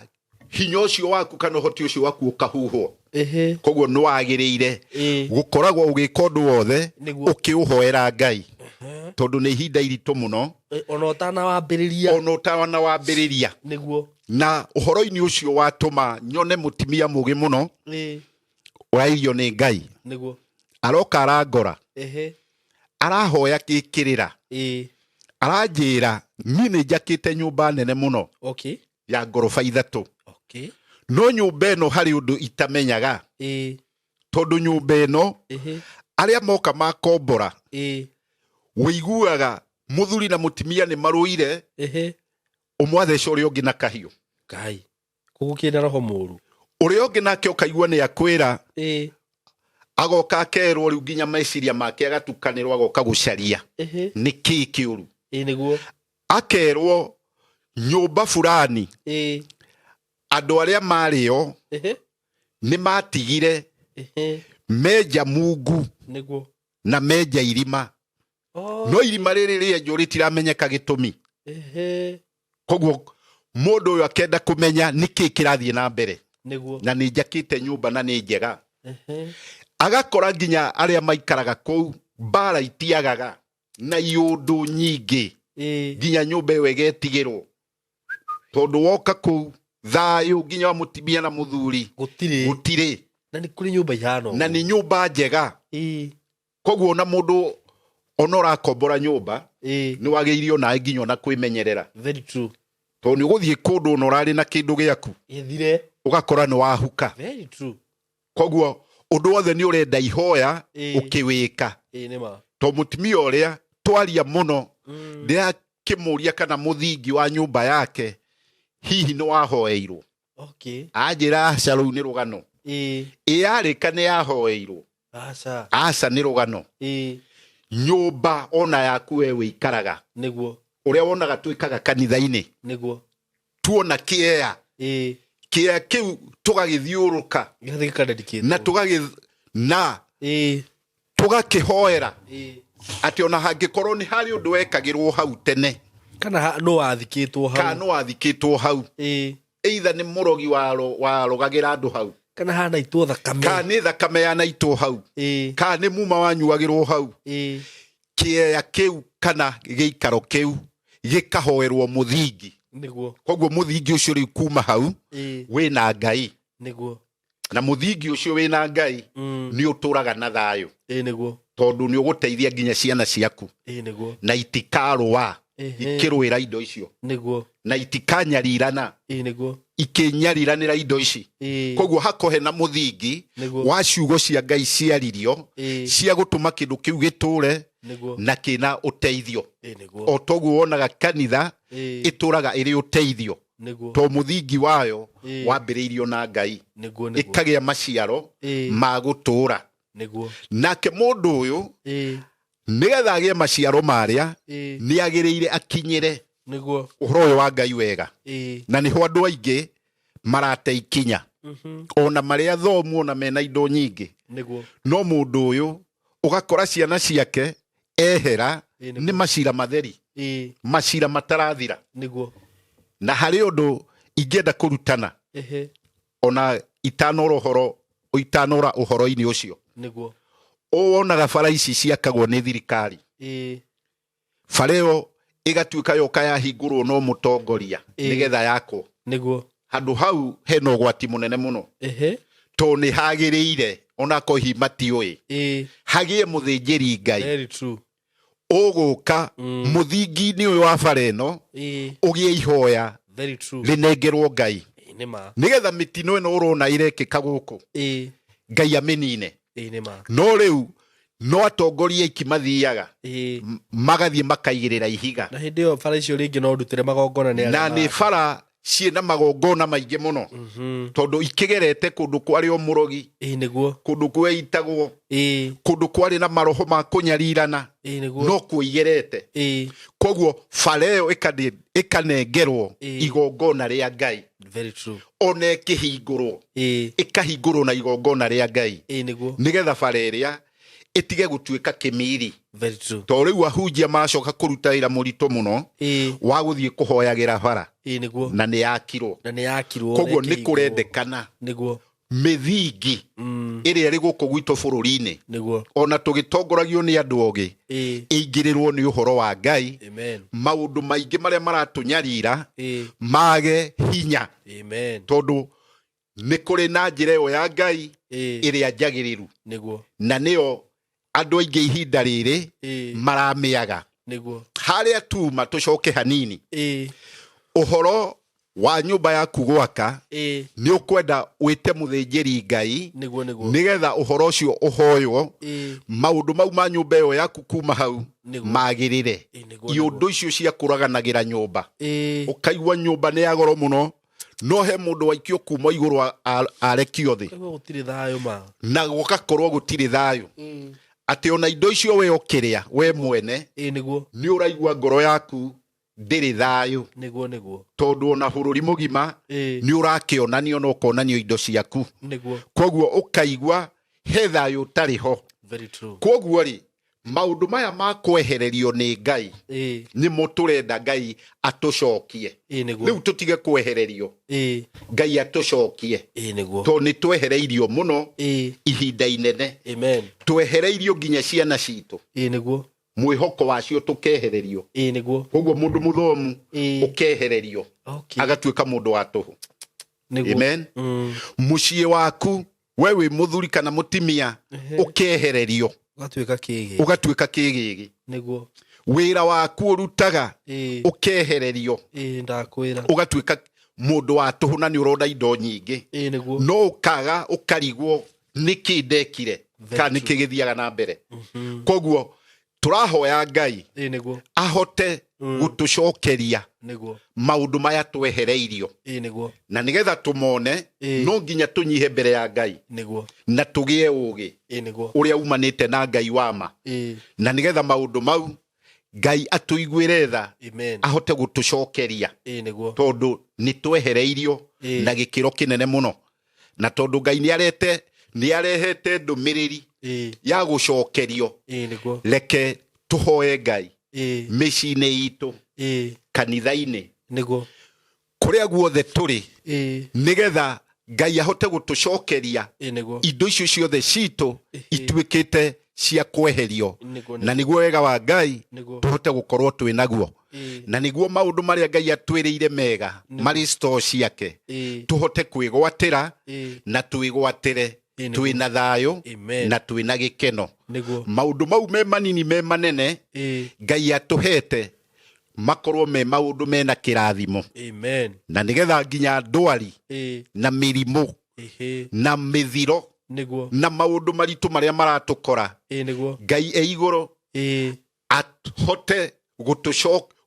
hinya ũcio waku kana ũhoti ũcio waku ũkahuhwo. Ĩhĩ. Koguo nĩ wagĩrĩire Ĩĩ. gũkoragwo ũgĩka ũndũ wothe Nĩguo. ũkĩũhoera Ngai, tondũ nĩ ihinda iritũ mũno. Ona ũtanawambĩrĩria. Ona ũtanawambĩrĩria. Nĩguo. Na ũhoro-inĩ ũcio watũma nyone mũtumia mũgĩ mũno Ĩĩ. ũrairio nĩ Ngai. Nĩguo. Aroka arangora. Ĩhĩ. Arahoya gĩkĩrĩra. Ĩĩ. Aranjĩra niĩ nĩ njakĩte nyũmba nene mũno Okay. ya ngoroba 3. Okay. No nyũmba ĩno harĩ ũndũ itamenyaga. Ĩĩ. Tondũ nyũmba ĩno Ĩhĩ. arĩa moka makombora Ĩĩ. wĩiguaga mũthuri na mũtumia nĩ marũire, Ĩhĩ. ũmwe atheca ũrĩa ũngĩ na kahiũ. Ngai. Koguo kĩna roho mũru. Ũrĩa ũngĩ nake ũkaigua nĩ akwĩra, Ĩĩ. agoka akerwo rĩu nginya meciria make agatukanĩrwo, agoka gũcaria Ĩhĩ. nĩ kĩĩ kĩũru. Ĩĩ nĩguo. Akerwo nyũmba fulani Ĩĩ. andũ arĩa marĩo Ĩhĩ. nĩ matigire Ĩhĩ. menja mungu Nĩguo. na menja irima. Oh. No irima rĩrĩ rĩenjwo rĩtiramenyeka gĩtũmi. Ĩhĩ. Koguo mũndũ ũyũ akenda kũmenya nĩ kĩĩ kĩrathiĩ na mbere. Nĩguo. Na nĩ njakĩte nyũmba na nĩ njega. Ĩhĩ. Agakora nginya arĩa maikaraga kũu mbara itiagaga na iũndũ nyingĩ. Ĩĩ. Nginya nyũmba ĩyo ĩgetigĩrwo, tondũ woka kũu thayũ nginya wa mũtumia na mũthuri Gũtirĩ. gũtirĩ. Na nĩ kũrĩ nyũmba ihana Na ũguo. nĩ nyũmba njega. Ĩĩ. Koguo ona mũndũ ona ũrakombora nyũmba Ĩĩ. nĩ wagĩrĩire onawe nginya ona kwĩmenyerera. Very true. Tondũ nĩ ũgũthiĩ kũndũ ona ũrarĩ na kĩndũ gĩaku Gĩthire. ũgakora nĩ wahuka. Very true. Koguo ũndũ wothe nĩ ũrenda ihoya Ĩĩ. ũkĩwĩka. Ĩĩ nĩ ma. To mũtumia ũrĩa twaria mũno Mm. ndĩrakĩmũria kana mũthingi wa nyũmba yake hihi nĩ wahoeirwo. Okay. Anjĩra aca, rũu nĩ rũgano. Ĩĩ. Ĩ yarĩka nĩ yahoeirwo? Aca. Aca, nĩ rũgano. Ĩĩ. Nyũmba ona yaku we wĩikaraga, Nĩguo. ũrĩa wonaga twĩkaga kanitha-inĩ, Nĩguo. tuona kĩea, Ĩĩ. kĩea kĩu tũgagĩthiũrũka Gĩgathiĩ gĩkadedicate. na tũgagĩ na Ĩĩ. tũgakĩhoera Ĩĩ. atĩ ona hangĩkorwo nĩ harĩ ũndũ wekagĩrwo hau tene, Kana nũ wathikĩtwo hau. kana nĩ wathikĩtwo hau, Ĩĩ. either nĩ mũrogi warogagĩra andũ hau, Kana hanaitwo thakame. kana nĩ thakame yanaitwo hau, Ĩĩ. kana nĩ muma wanyuagĩrwo hau. Ĩĩ. Kĩea kĩu kana gĩikaro kĩu gĩkahoerwo mũthingi. Nĩguo. Koguo mũthingi ũcio rĩu kuma hau Ĩĩ. wĩna Ngai, Nĩguo. na mũthingi ũcio wĩna Ngai Mm. nĩ ũtũraga na thayũ, Ĩĩ nĩguo. tondũ nĩ ũgũteithia nginya ciana ciaku Ĩĩ nĩguo. na itikarũa Ĩhĩ. ikĩrũĩra indo icio, Nĩguo. na itikanyarirana Ĩĩ nĩguo. ikĩnyariranĩra indo ici. Ĩĩ. Koguo hakohe na mũthingi Nĩguo. wa ciugo cia Ngai ciaririo Ĩĩ. cia gũtũma kĩndũ kĩu gĩtũre Nĩguo. na kĩna ũteithio. Ĩĩ nĩguo. O toguo wonaga kanitha Ĩĩ. ĩtũraga ĩrĩ ũteithio, Nĩguo. to mũthingi wayo Ĩĩ. wambĩrĩirio na Ngai, Nĩguo nĩguo. ĩkagĩa maciaro Ĩĩ. ma gũtũra. Nĩguo. Nake mũndũ ũyũ Ĩĩ. nĩgetha agĩe maciaro marĩa Ĩĩ. nĩ agĩrĩire akinyĩre Nĩguo. ũhoro ũyũ wa Ngai wega. Ĩĩ. Na nĩho andũ aingĩ marate ikinya, Mhm. ona marĩ athomu, ona mena indo nyingĩ. Nĩguo. No mũndũ ũyũ ũgakora ciana ciake ehera Ĩĩ nĩ nĩguo. macira matheri, Ĩĩ. macira matarathira. Nĩguo. Na harĩ ũndũ ingĩenda kũrutana Ĩhĩ. ona itanora ũhoro, itanora ũhoro-inĩ ũcio. Nĩguo. Ũwonaga bara ici ciakagwo nĩ thirikari, Ĩĩ. bara ĩyo ĩgatuĩka yoka yahingũrwo no mũtongoria Ĩĩ. nĩgetha yakwo. Nĩguo. Handũ hau hena ũgwati mũnene mũno, Ĩhĩ. tondũ nĩ hagĩrĩire onakorwo hihi matiũĩ Ĩĩ. hagĩe mũthĩnjĩri Ngai Very true. ũgũka mũthingi-inĩ ũyũ wa bara ĩno, Ĩĩ. ũgĩe ihoya Very true. rĩnengerwo Ngai, Ĩĩ nĩ ma. nĩgetha mĩtino ĩno ũrona ĩrekĩka gũkũ Ĩĩ. Ngai amĩnine. Ĩĩ nĩ ma. No rĩu no atongoria aiki mathiaga Ĩĩ. magathiĩ makaigĩrĩra ihiga. Na hĩndĩ ĩyo bara icio rĩngĩ no ndutĩre magongona nĩ arĩa Na nĩ maraka. bara ciĩna magongona maingĩ mũno, tondũ ikĩgerete kũndũ kwarĩ o mũrogi, Ĩĩ nĩguo. kũndũ kweitagwo, Ĩĩ. kũndũ kwarĩ na maroho ma kũnyarirana, Ĩĩ nĩguo. no kuo igerete. Ĩĩ. Koguo bara ĩyo ĩkanengerwo Ĩĩ. igongona rĩa Ngai. Very true. Ona ĩkĩhingũrwo, ĩkahingũrwo na igongona rĩa Ngai, Ĩĩ nĩguo. Nĩgetha bara ĩrĩa ĩtige gũtuĩka kĩmiri. Very true. To rĩu ahunjia macoka kũruta wĩra mũritũ mũno wa gũthiĩ kũhoyagĩra bara, Ĩĩ nĩguo. Na nĩ yakirwo. Na nĩ yakirwo. Koguo na nĩ ĩkĩhingũrwo. Kũrendekana mĩthingi ĩrĩa ĩrĩ gũkũ gwitũ bũrũri-inĩ, ona tũgĩtongoragio nĩ andũ ogĩ, ĩingĩrĩrwo nĩ ũhoro wa Ngai. Amen. Maũndũ maingĩ marĩa maratũnyarira mage hinya, tondũ nĩ kũrĩ na njĩra ĩyo ya Ngai ĩrĩa njagĩrĩru, na nĩyo andũ aingĩ ihinda rĩrĩ maramĩaga. Harĩa tuma tũcoke hanini, ũhoro wa nyũmba yaku gwaka, nĩ ũkwenda wĩte mũthĩnjĩri Ngai, Nĩguo nĩguo. Nĩgetha ũhoro ũcio ũhoywo, maũndũ mau ma nyũmba ĩyo yaku kuma hau magĩrĩre. Iũndũ icio cia kũraganagĩra nyũmba, ũkaigua nyũmba nĩ ya goro mũno, no he mũndũ waikio kuma igũrũ arekio thĩ. Kaigua gũtirĩ thayũ ma. Na gũgakorwo gũtirĩ thayũ, atĩ ona indo icio we ũkĩrĩa we mwene, Ĩĩ nĩguo. Nĩ ũraigua ngoro yaku ndĩrĩ thayũ, Nĩguo nĩguo. Tondũ ona bũrũri mũgima nĩ ũrakĩonanio na ũkonanio indo ciaku. Koguo ũkaigua he thayũ ũtarĩ ho. Very true. Koguo rĩ, maũndũ maya ma kwehererio nĩ Ngai, nĩmo tũrenda Ngai atũcokie. Ĩĩ nĩguo. Rĩu tũtige kwehererio, Ngai atũcokie, Ĩĩ nĩguo. Tondũ nĩ twehereirio mũno ihinda inene. Amen. Twehereirio nginya ciana citũ, Ĩĩ nĩguo. Mwĩhoko wacio tũkehererio. Ĩĩ nĩguo. Koguo mũndũ mũthomu ũkehererio, agatuĩka mũndũ wa tũhũ. Amen. Mũciĩ waku, we wĩ mũthuri kana mũtimia, ũkehererio, Ũgatuĩka kĩgĩ. Ũgatuĩka kĩgĩgĩ. Wĩra waku ũrutaga, ũkehererio, Ĩĩ ndakwĩra. Ũgatuĩka mũndũ wa tũhũ na nĩ ũrona indo nyingĩ, Ĩĩ nĩguo. No ũkaga ũkarigwo nĩkĩ ndekire Very kana nĩkĩ gĩthiaga na mbere. Koguo tũrahoya Ngai Ĩĩ nĩguo. Ahote gũtũcokeria maũndũ maya twehereirio, Ĩĩ nĩguo. Na nĩgetha tũmone, no nginya tũnyihe mbere ya Ngai na tũgĩe ũgĩ Ĩĩ nĩguo. Ũrĩa umanĩte na Ngai wa ma, na nĩgetha maũndũ mau Ngai atũiguĩre tha, Amen. Ahote gũtũcokeria, Ĩĩ nĩguo. Tondũ nĩ twehereirio na gĩkĩro kĩnene mũno, na tondũ Ngai nĩ arete nĩ arehete ndũmĩrĩri ya gũcokerio, Ĩĩ nĩguo. Reke tũhoe Ngai mĩciĩ-inĩ itũ, kanitha-inĩ, kũrĩa guothe tũrĩ, nĩgetha Ngai ahote gũtũcokeria Ĩĩ nĩguo. Indo icio ciothe citũ ituĩkĩte cia kweherio, na nĩguo wega wa Ngai tũhote gũkorwo twĩ naguo, na nĩguo maũndũ marĩa Ngai atwĩrĩire mega marĩ store ciake tũhote kwĩgwatĩra, na twĩgwatĩre Ĩĩ nĩguo. Twĩna thayũ Amen. na twĩna gĩkeno. Maũndũ mau me manini me manene Ngai atũhete makorwo me maũndũ mena kĩrathimo, Amen. Na nĩgetha nginya ndwari na mĩrimũ na mĩthiro na maũndũ maritũ marĩa maratũkora, Ĩĩ nĩguo. Ngai e igũrũ ahote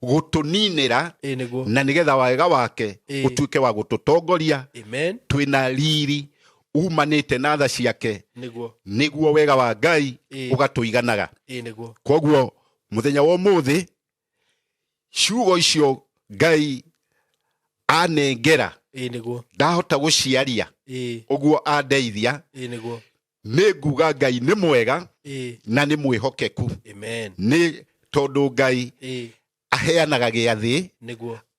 gũtũninĩra, Ĩĩ nĩguo. Na nĩgetha wega wake ũtuĩke wa gũtũtongoria, Amen. Twĩna riri umanĩte na tha ciake, nĩguo wega wa Ngai ũgatũiganaga. Ĩĩ nĩguo. Koguo mũthenya wa ũmũthĩ, ciugo icio Ngai anengera, Ĩĩ nĩguo. Ndahota gũciaria ũguo andeithia. Ĩĩ nĩguo. Nĩ nguga Ngai nĩ mwega na nĩ mwĩhokeku, Amen. Nĩ tondũ Ngai aheanaga gĩathĩ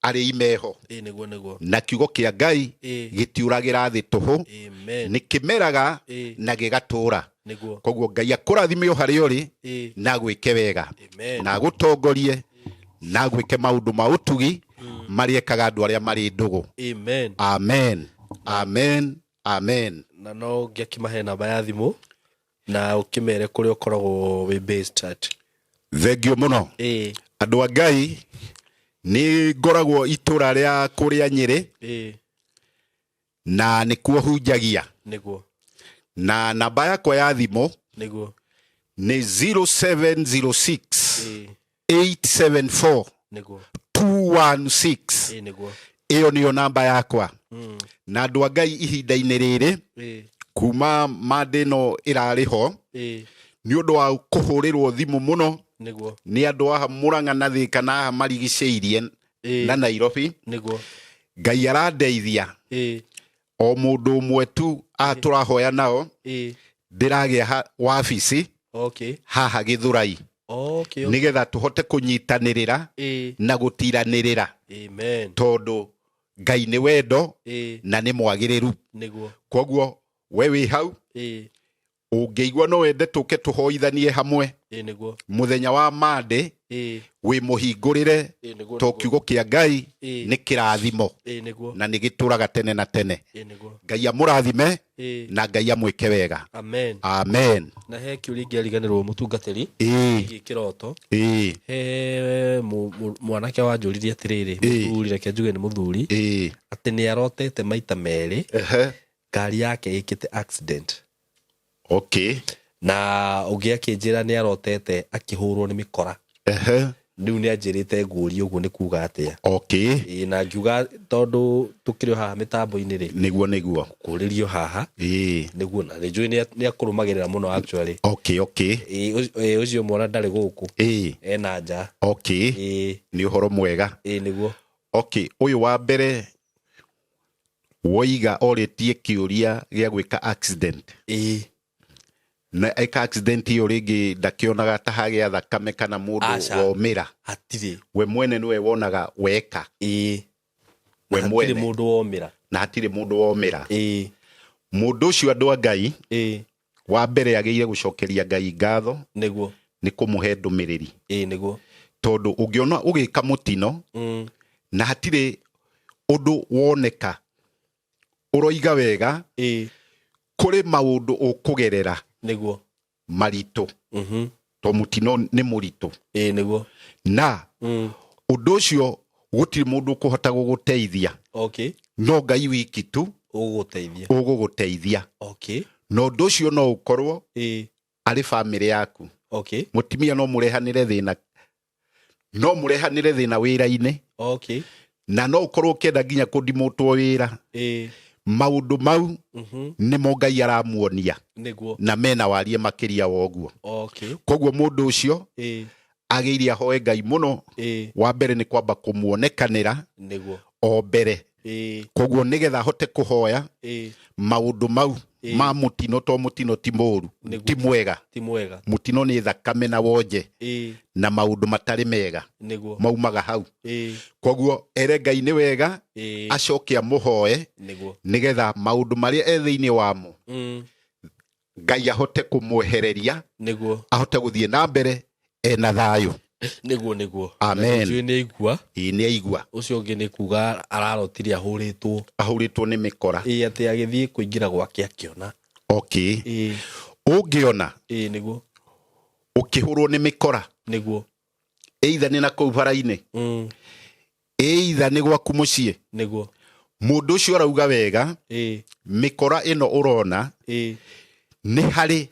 arĩ imeho, Ĩĩ nĩguo nĩguo. Na kiugo kĩa Ngai gĩtiũragĩra thĩ tũhũ, Amen. Nĩ kĩmeraga na gĩgatũũra. Koguo Ngai akũrathime o harĩa ũrĩ, na agwĩke wega, Amen. Na agũtongorie, na agwĩke maũndũ ma ũtugi marĩa ekaga andũ arĩa marĩ ndũgũ. Amen. Amen, amen, amen. Na no ngĩakĩmahe namba ya thimũ na ũkĩmere kũrĩa ũkoragwo wĩ based at. Thengio mũno. Andũ a Ngai, nĩ ngoragwo itũra rĩa kũrĩa Nyĩrĩ, na nĩkuo hunjagia. Na namba yakwa ya thimũ nĩ 0706 874 216. Ĩĩ nĩguo. Ĩyo nĩyo namba yakwa. Na andũ a Ngai, ihinda-inĩ rĩrĩ, kuma manda ĩno ĩrarĩ ho, nĩ ũndũ wa kũhũrĩrwo thimũ mũno nĩ andũ aha Mũrang'a na Thĩka na aha marigicĩirie na Nairobi, Ngai arandeithia. O mũndũ ũmwe tu tũrahoya nao ndĩragĩa wabici haha Gĩthũrai nĩgetha tũhote kũnyitanĩrĩra na gũtiranĩrĩra. Amen. Tondũ Ngai nĩ wendo na nĩ mwagĩrĩru. Koguo we wĩ hau ũngĩigua no wende tũke tũhoithanie hamwe mũthenya wa Monday wĩ mũhingũrĩre to kiugo kĩa Ngai nĩ kĩrathimo na nĩ gĩtũraga tene na tene. Ngai amũrathime na Ngai amwĩke wega. Amen. Amen. Na he kĩũria ingĩariganĩrwo mũtungatĩri kĩgiĩ kĩroto. He mwanake wanjũririe atĩrĩrĩ, mũthuri, reke njuge nĩ mũthuri, atĩ nĩ arotete maita merĩ ngari yake ĩkĩte accident. Na ũngĩ akĩnjĩra nĩ arotete akĩhũrwo nĩ mĩkora. Rĩu nĩ anjĩrĩte ngũrie ũguo nĩ kuga atĩa. Na ngiuga tondũ tũkĩrĩ o haha mĩtambo-inĩ rĩ, Nĩguo nĩguo. Kũrĩrio haha. Nĩguo na nĩ njũĩ nĩ akũrũmagĩrĩra mũno actually. Ũcio mwana ndarĩ gũkũ. Ena nja. Nĩ ũhoro mwega. Nĩguo. Ũyũ wa mbere woiga orĩtie kĩũria gĩa gwĩka accident. Na eka accident ĩyo rĩngĩ ndakĩonaga ta hagĩa thakame kana mũndũ womĩra. Hatirĩ. We mwene nĩwe wonaga weka. We Na hatirĩ mwene. mũndũ womĩra. Na hatirĩ mũndũ womĩra. Mũndũ ũcio andũ a Ngai, wa mbere agĩrĩire gũcokeria Ngai ngatho. Nĩguo. Nĩ kũmũhe ndũmĩrĩri. Nĩguo. Tondũ ũngĩona ũgĩka mũtino, na hatirĩ ũndũ woneka, ũroiga wega, kũrĩ maũndũ ũkũgerera. Nĩguo. Maritũ. To mũtino nĩ mũritũ. Nĩguo. Na ũndũ ũcio gũtirĩ mũndũ ũkũhota gũgũteithia. No Ngai wiki tu ũgũgũteithia. Ũgũgũteithia. Na ũndũ ũcio no ũkorwo arĩ bamĩrĩ yaku. Mũtumia no mũrehanĩre thĩna. No mũrehanĩre thĩna wĩra-inĩ. Na no ũkorwo ũkĩenda nginya kũndimũtwo wĩra. Maũndũ mau nĩmo Ngai aramuonia. Na mena warie makĩria wa ũguo. Koguo mũndũ ũcio agĩrĩire ahoe Ngai mũno. Wa mbere nĩ kwamba kũmuonekanĩra. O mbere. Koguo nĩgetha ahote kũhoya maũndũ mau ma mũtino, to mũtino ti mũũru, ti mwega. Ti mwega. Mũtino nĩ thakame na wonje. Na maũndũ matarĩ mega. Maumaga hau. Koguo ere Ngai nĩ wega, acoke amũhoe, nĩgetha maũndũ marĩa e thĩinĩ wamo, Ngai ahote kũmwehereria, ahote gũthiĩ na mbere ena thayũ. Nĩguo, nĩguo. Amen. Ũcio nĩ aigua. Ĩĩ, nĩ aigua. Ũcio ũngĩ nĩ kuga ararotire ahũrĩtwo. Ahũrĩtwo nĩ mĩkora. Ĩĩ, atĩ agĩthiĩ kũingĩra gwake akĩona. Ũngĩona. Ĩĩ, nĩguo. Ũkĩhũrwo nĩ mĩkora. Nĩguo. Either nĩ na kũu bara-inĩ. Either nĩ gwaku mũciĩ. Nĩguo. Mũndũ ũcio arauga wega. Mĩkora ĩno ũrona. Nĩ harĩ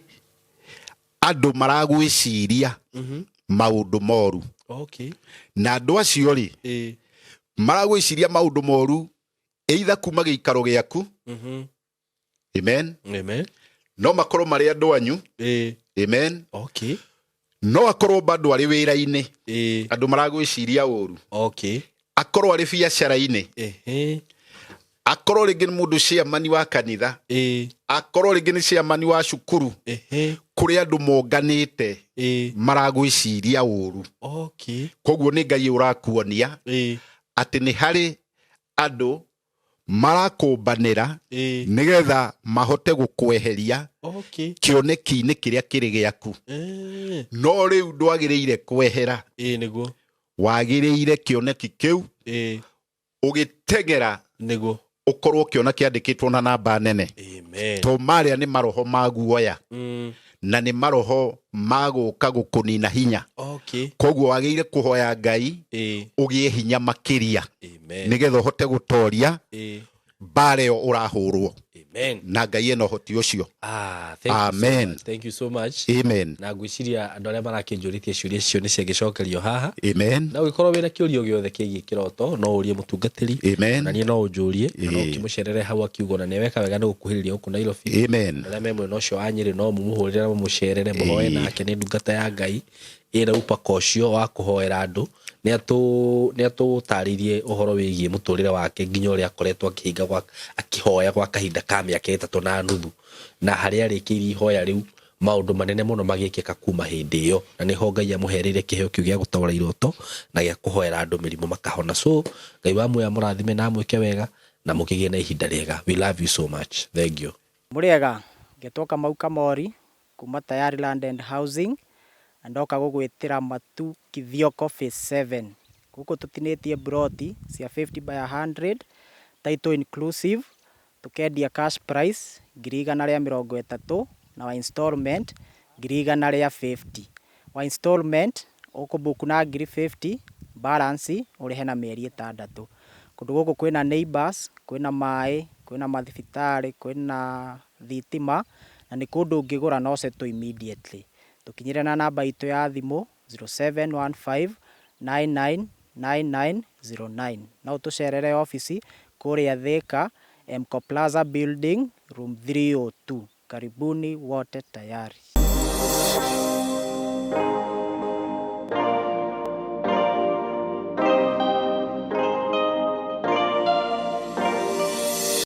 andũ maragwĩciria maũndũ moru. Na andũ acio rĩ, maragwĩciria maũndũ moru either kuma gĩikaro gĩaku. Amen. Amen. No makorwo marĩ andũ anyu. Amen. No akorwo bado arĩ wĩra-inĩ. Andũ maragwĩciria ũru. Akorwo arĩ biacara-inĩ. Akorwo rĩngĩ nĩ mũndũ chairman wa kanitha. Akorwo rĩngĩ nĩ chairman wa cukuru. Kũrĩ andũ monganĩte maragwĩciria ũru. Koguo nĩ Ngai ũrakuonia atĩ nĩ harĩ andũ marakũmbanĩra nĩgetha mahote gũkweheria kĩoneki-inĩ kĩrĩa kĩrĩ gĩaku. No rĩu ndwagĩrĩire kwehera. Nĩguo. Wagĩrĩire kĩoneki kĩu ũgĩteng'era Nĩguo. ũkorwo ũkĩona kĩandĩkĩtwo na namba nene. Amen. To marĩa nĩ maroho ma guoya. Na nĩ maroho ma gũka gũkũnina hinya. Koguo wagĩrĩire kũhoya Ngai ũgĩe hinya makĩria. Amen. Nĩgetha ũhote gũtoria mbara ĩyo ũrahũrwo. Amen. Na Ngai ena ũhoti ũcio. Thank you so Amen. much. Thank you so much. Amen. Na ngwĩciria andũ arĩa marakĩnjũrĩtie ciũria icio nĩ ciagĩcokerio haha. Amen. Na ũngĩkorwo wĩna kĩũria o gĩothe kĩgiĩ kĩroto, no ũrie mũtungatĩri. Amen. Na niĩ no ũnjũrie, na no ũkĩmũcerere hau akiuga na nĩweka wega nĩ gũkuhĩrĩria gũkũ Nairobi. Amen. Arĩa me mwena ũcio wa Nyĩrĩ no mũmũhũrĩre na mũmũcerere, mũhoe nake, nĩ ndungata ya Ngai. Ĩna upako ũcio wa kũhoera andũ. Nĩ atũtarĩirie ũhoro wĩgiĩ mũtũrĩre wake nginya ũrĩa akoretwo akĩhinga gwa akĩhoya gwa kahinda ka mĩaka ĩtatũ na nuthu, na harĩa arĩkĩirie ihoya rĩu maũndũ manene mũno magĩkĩka kuma hĩndĩ ĩyo, na nĩho Ngai amũhereire kĩheo kĩu gĩa gũtaũra iroto na gĩa kũhoera andũ mĩrimũ makahona. So Ngai wa muoyo amũrathime na amwĩke wega na mũkĩgĩe na ihinda rĩega. We love you so much. Thank you. Mũrĩega, ngetwo Kamau Kamori kuma Tayari Land and Housing, na ndoka gũgwĩtĩra Matu Kithioko Phase 7. Gũkũ tũtinĩtie mburoti cia 50 by 100, title inclusive, tũkendia cash price 130,000 na wa installment 150,000. Wa installment ũkũbook na 50,000, balance ũrĩhe na mĩeri 6. Kũndũ gũkũ kwĩna neighbors, kwĩna maĩ, kwĩna mathibitarĩ, kwĩna thitima, na nĩ kũndũ ũngĩgũra na ũsettle immediately. Tũkinyĩre na namba itũ ya thimũ 0715 999909. No ũtũcerere obici kũrĩa Thika, Mco Plaza Building, room 302. Karibuni wote tayari.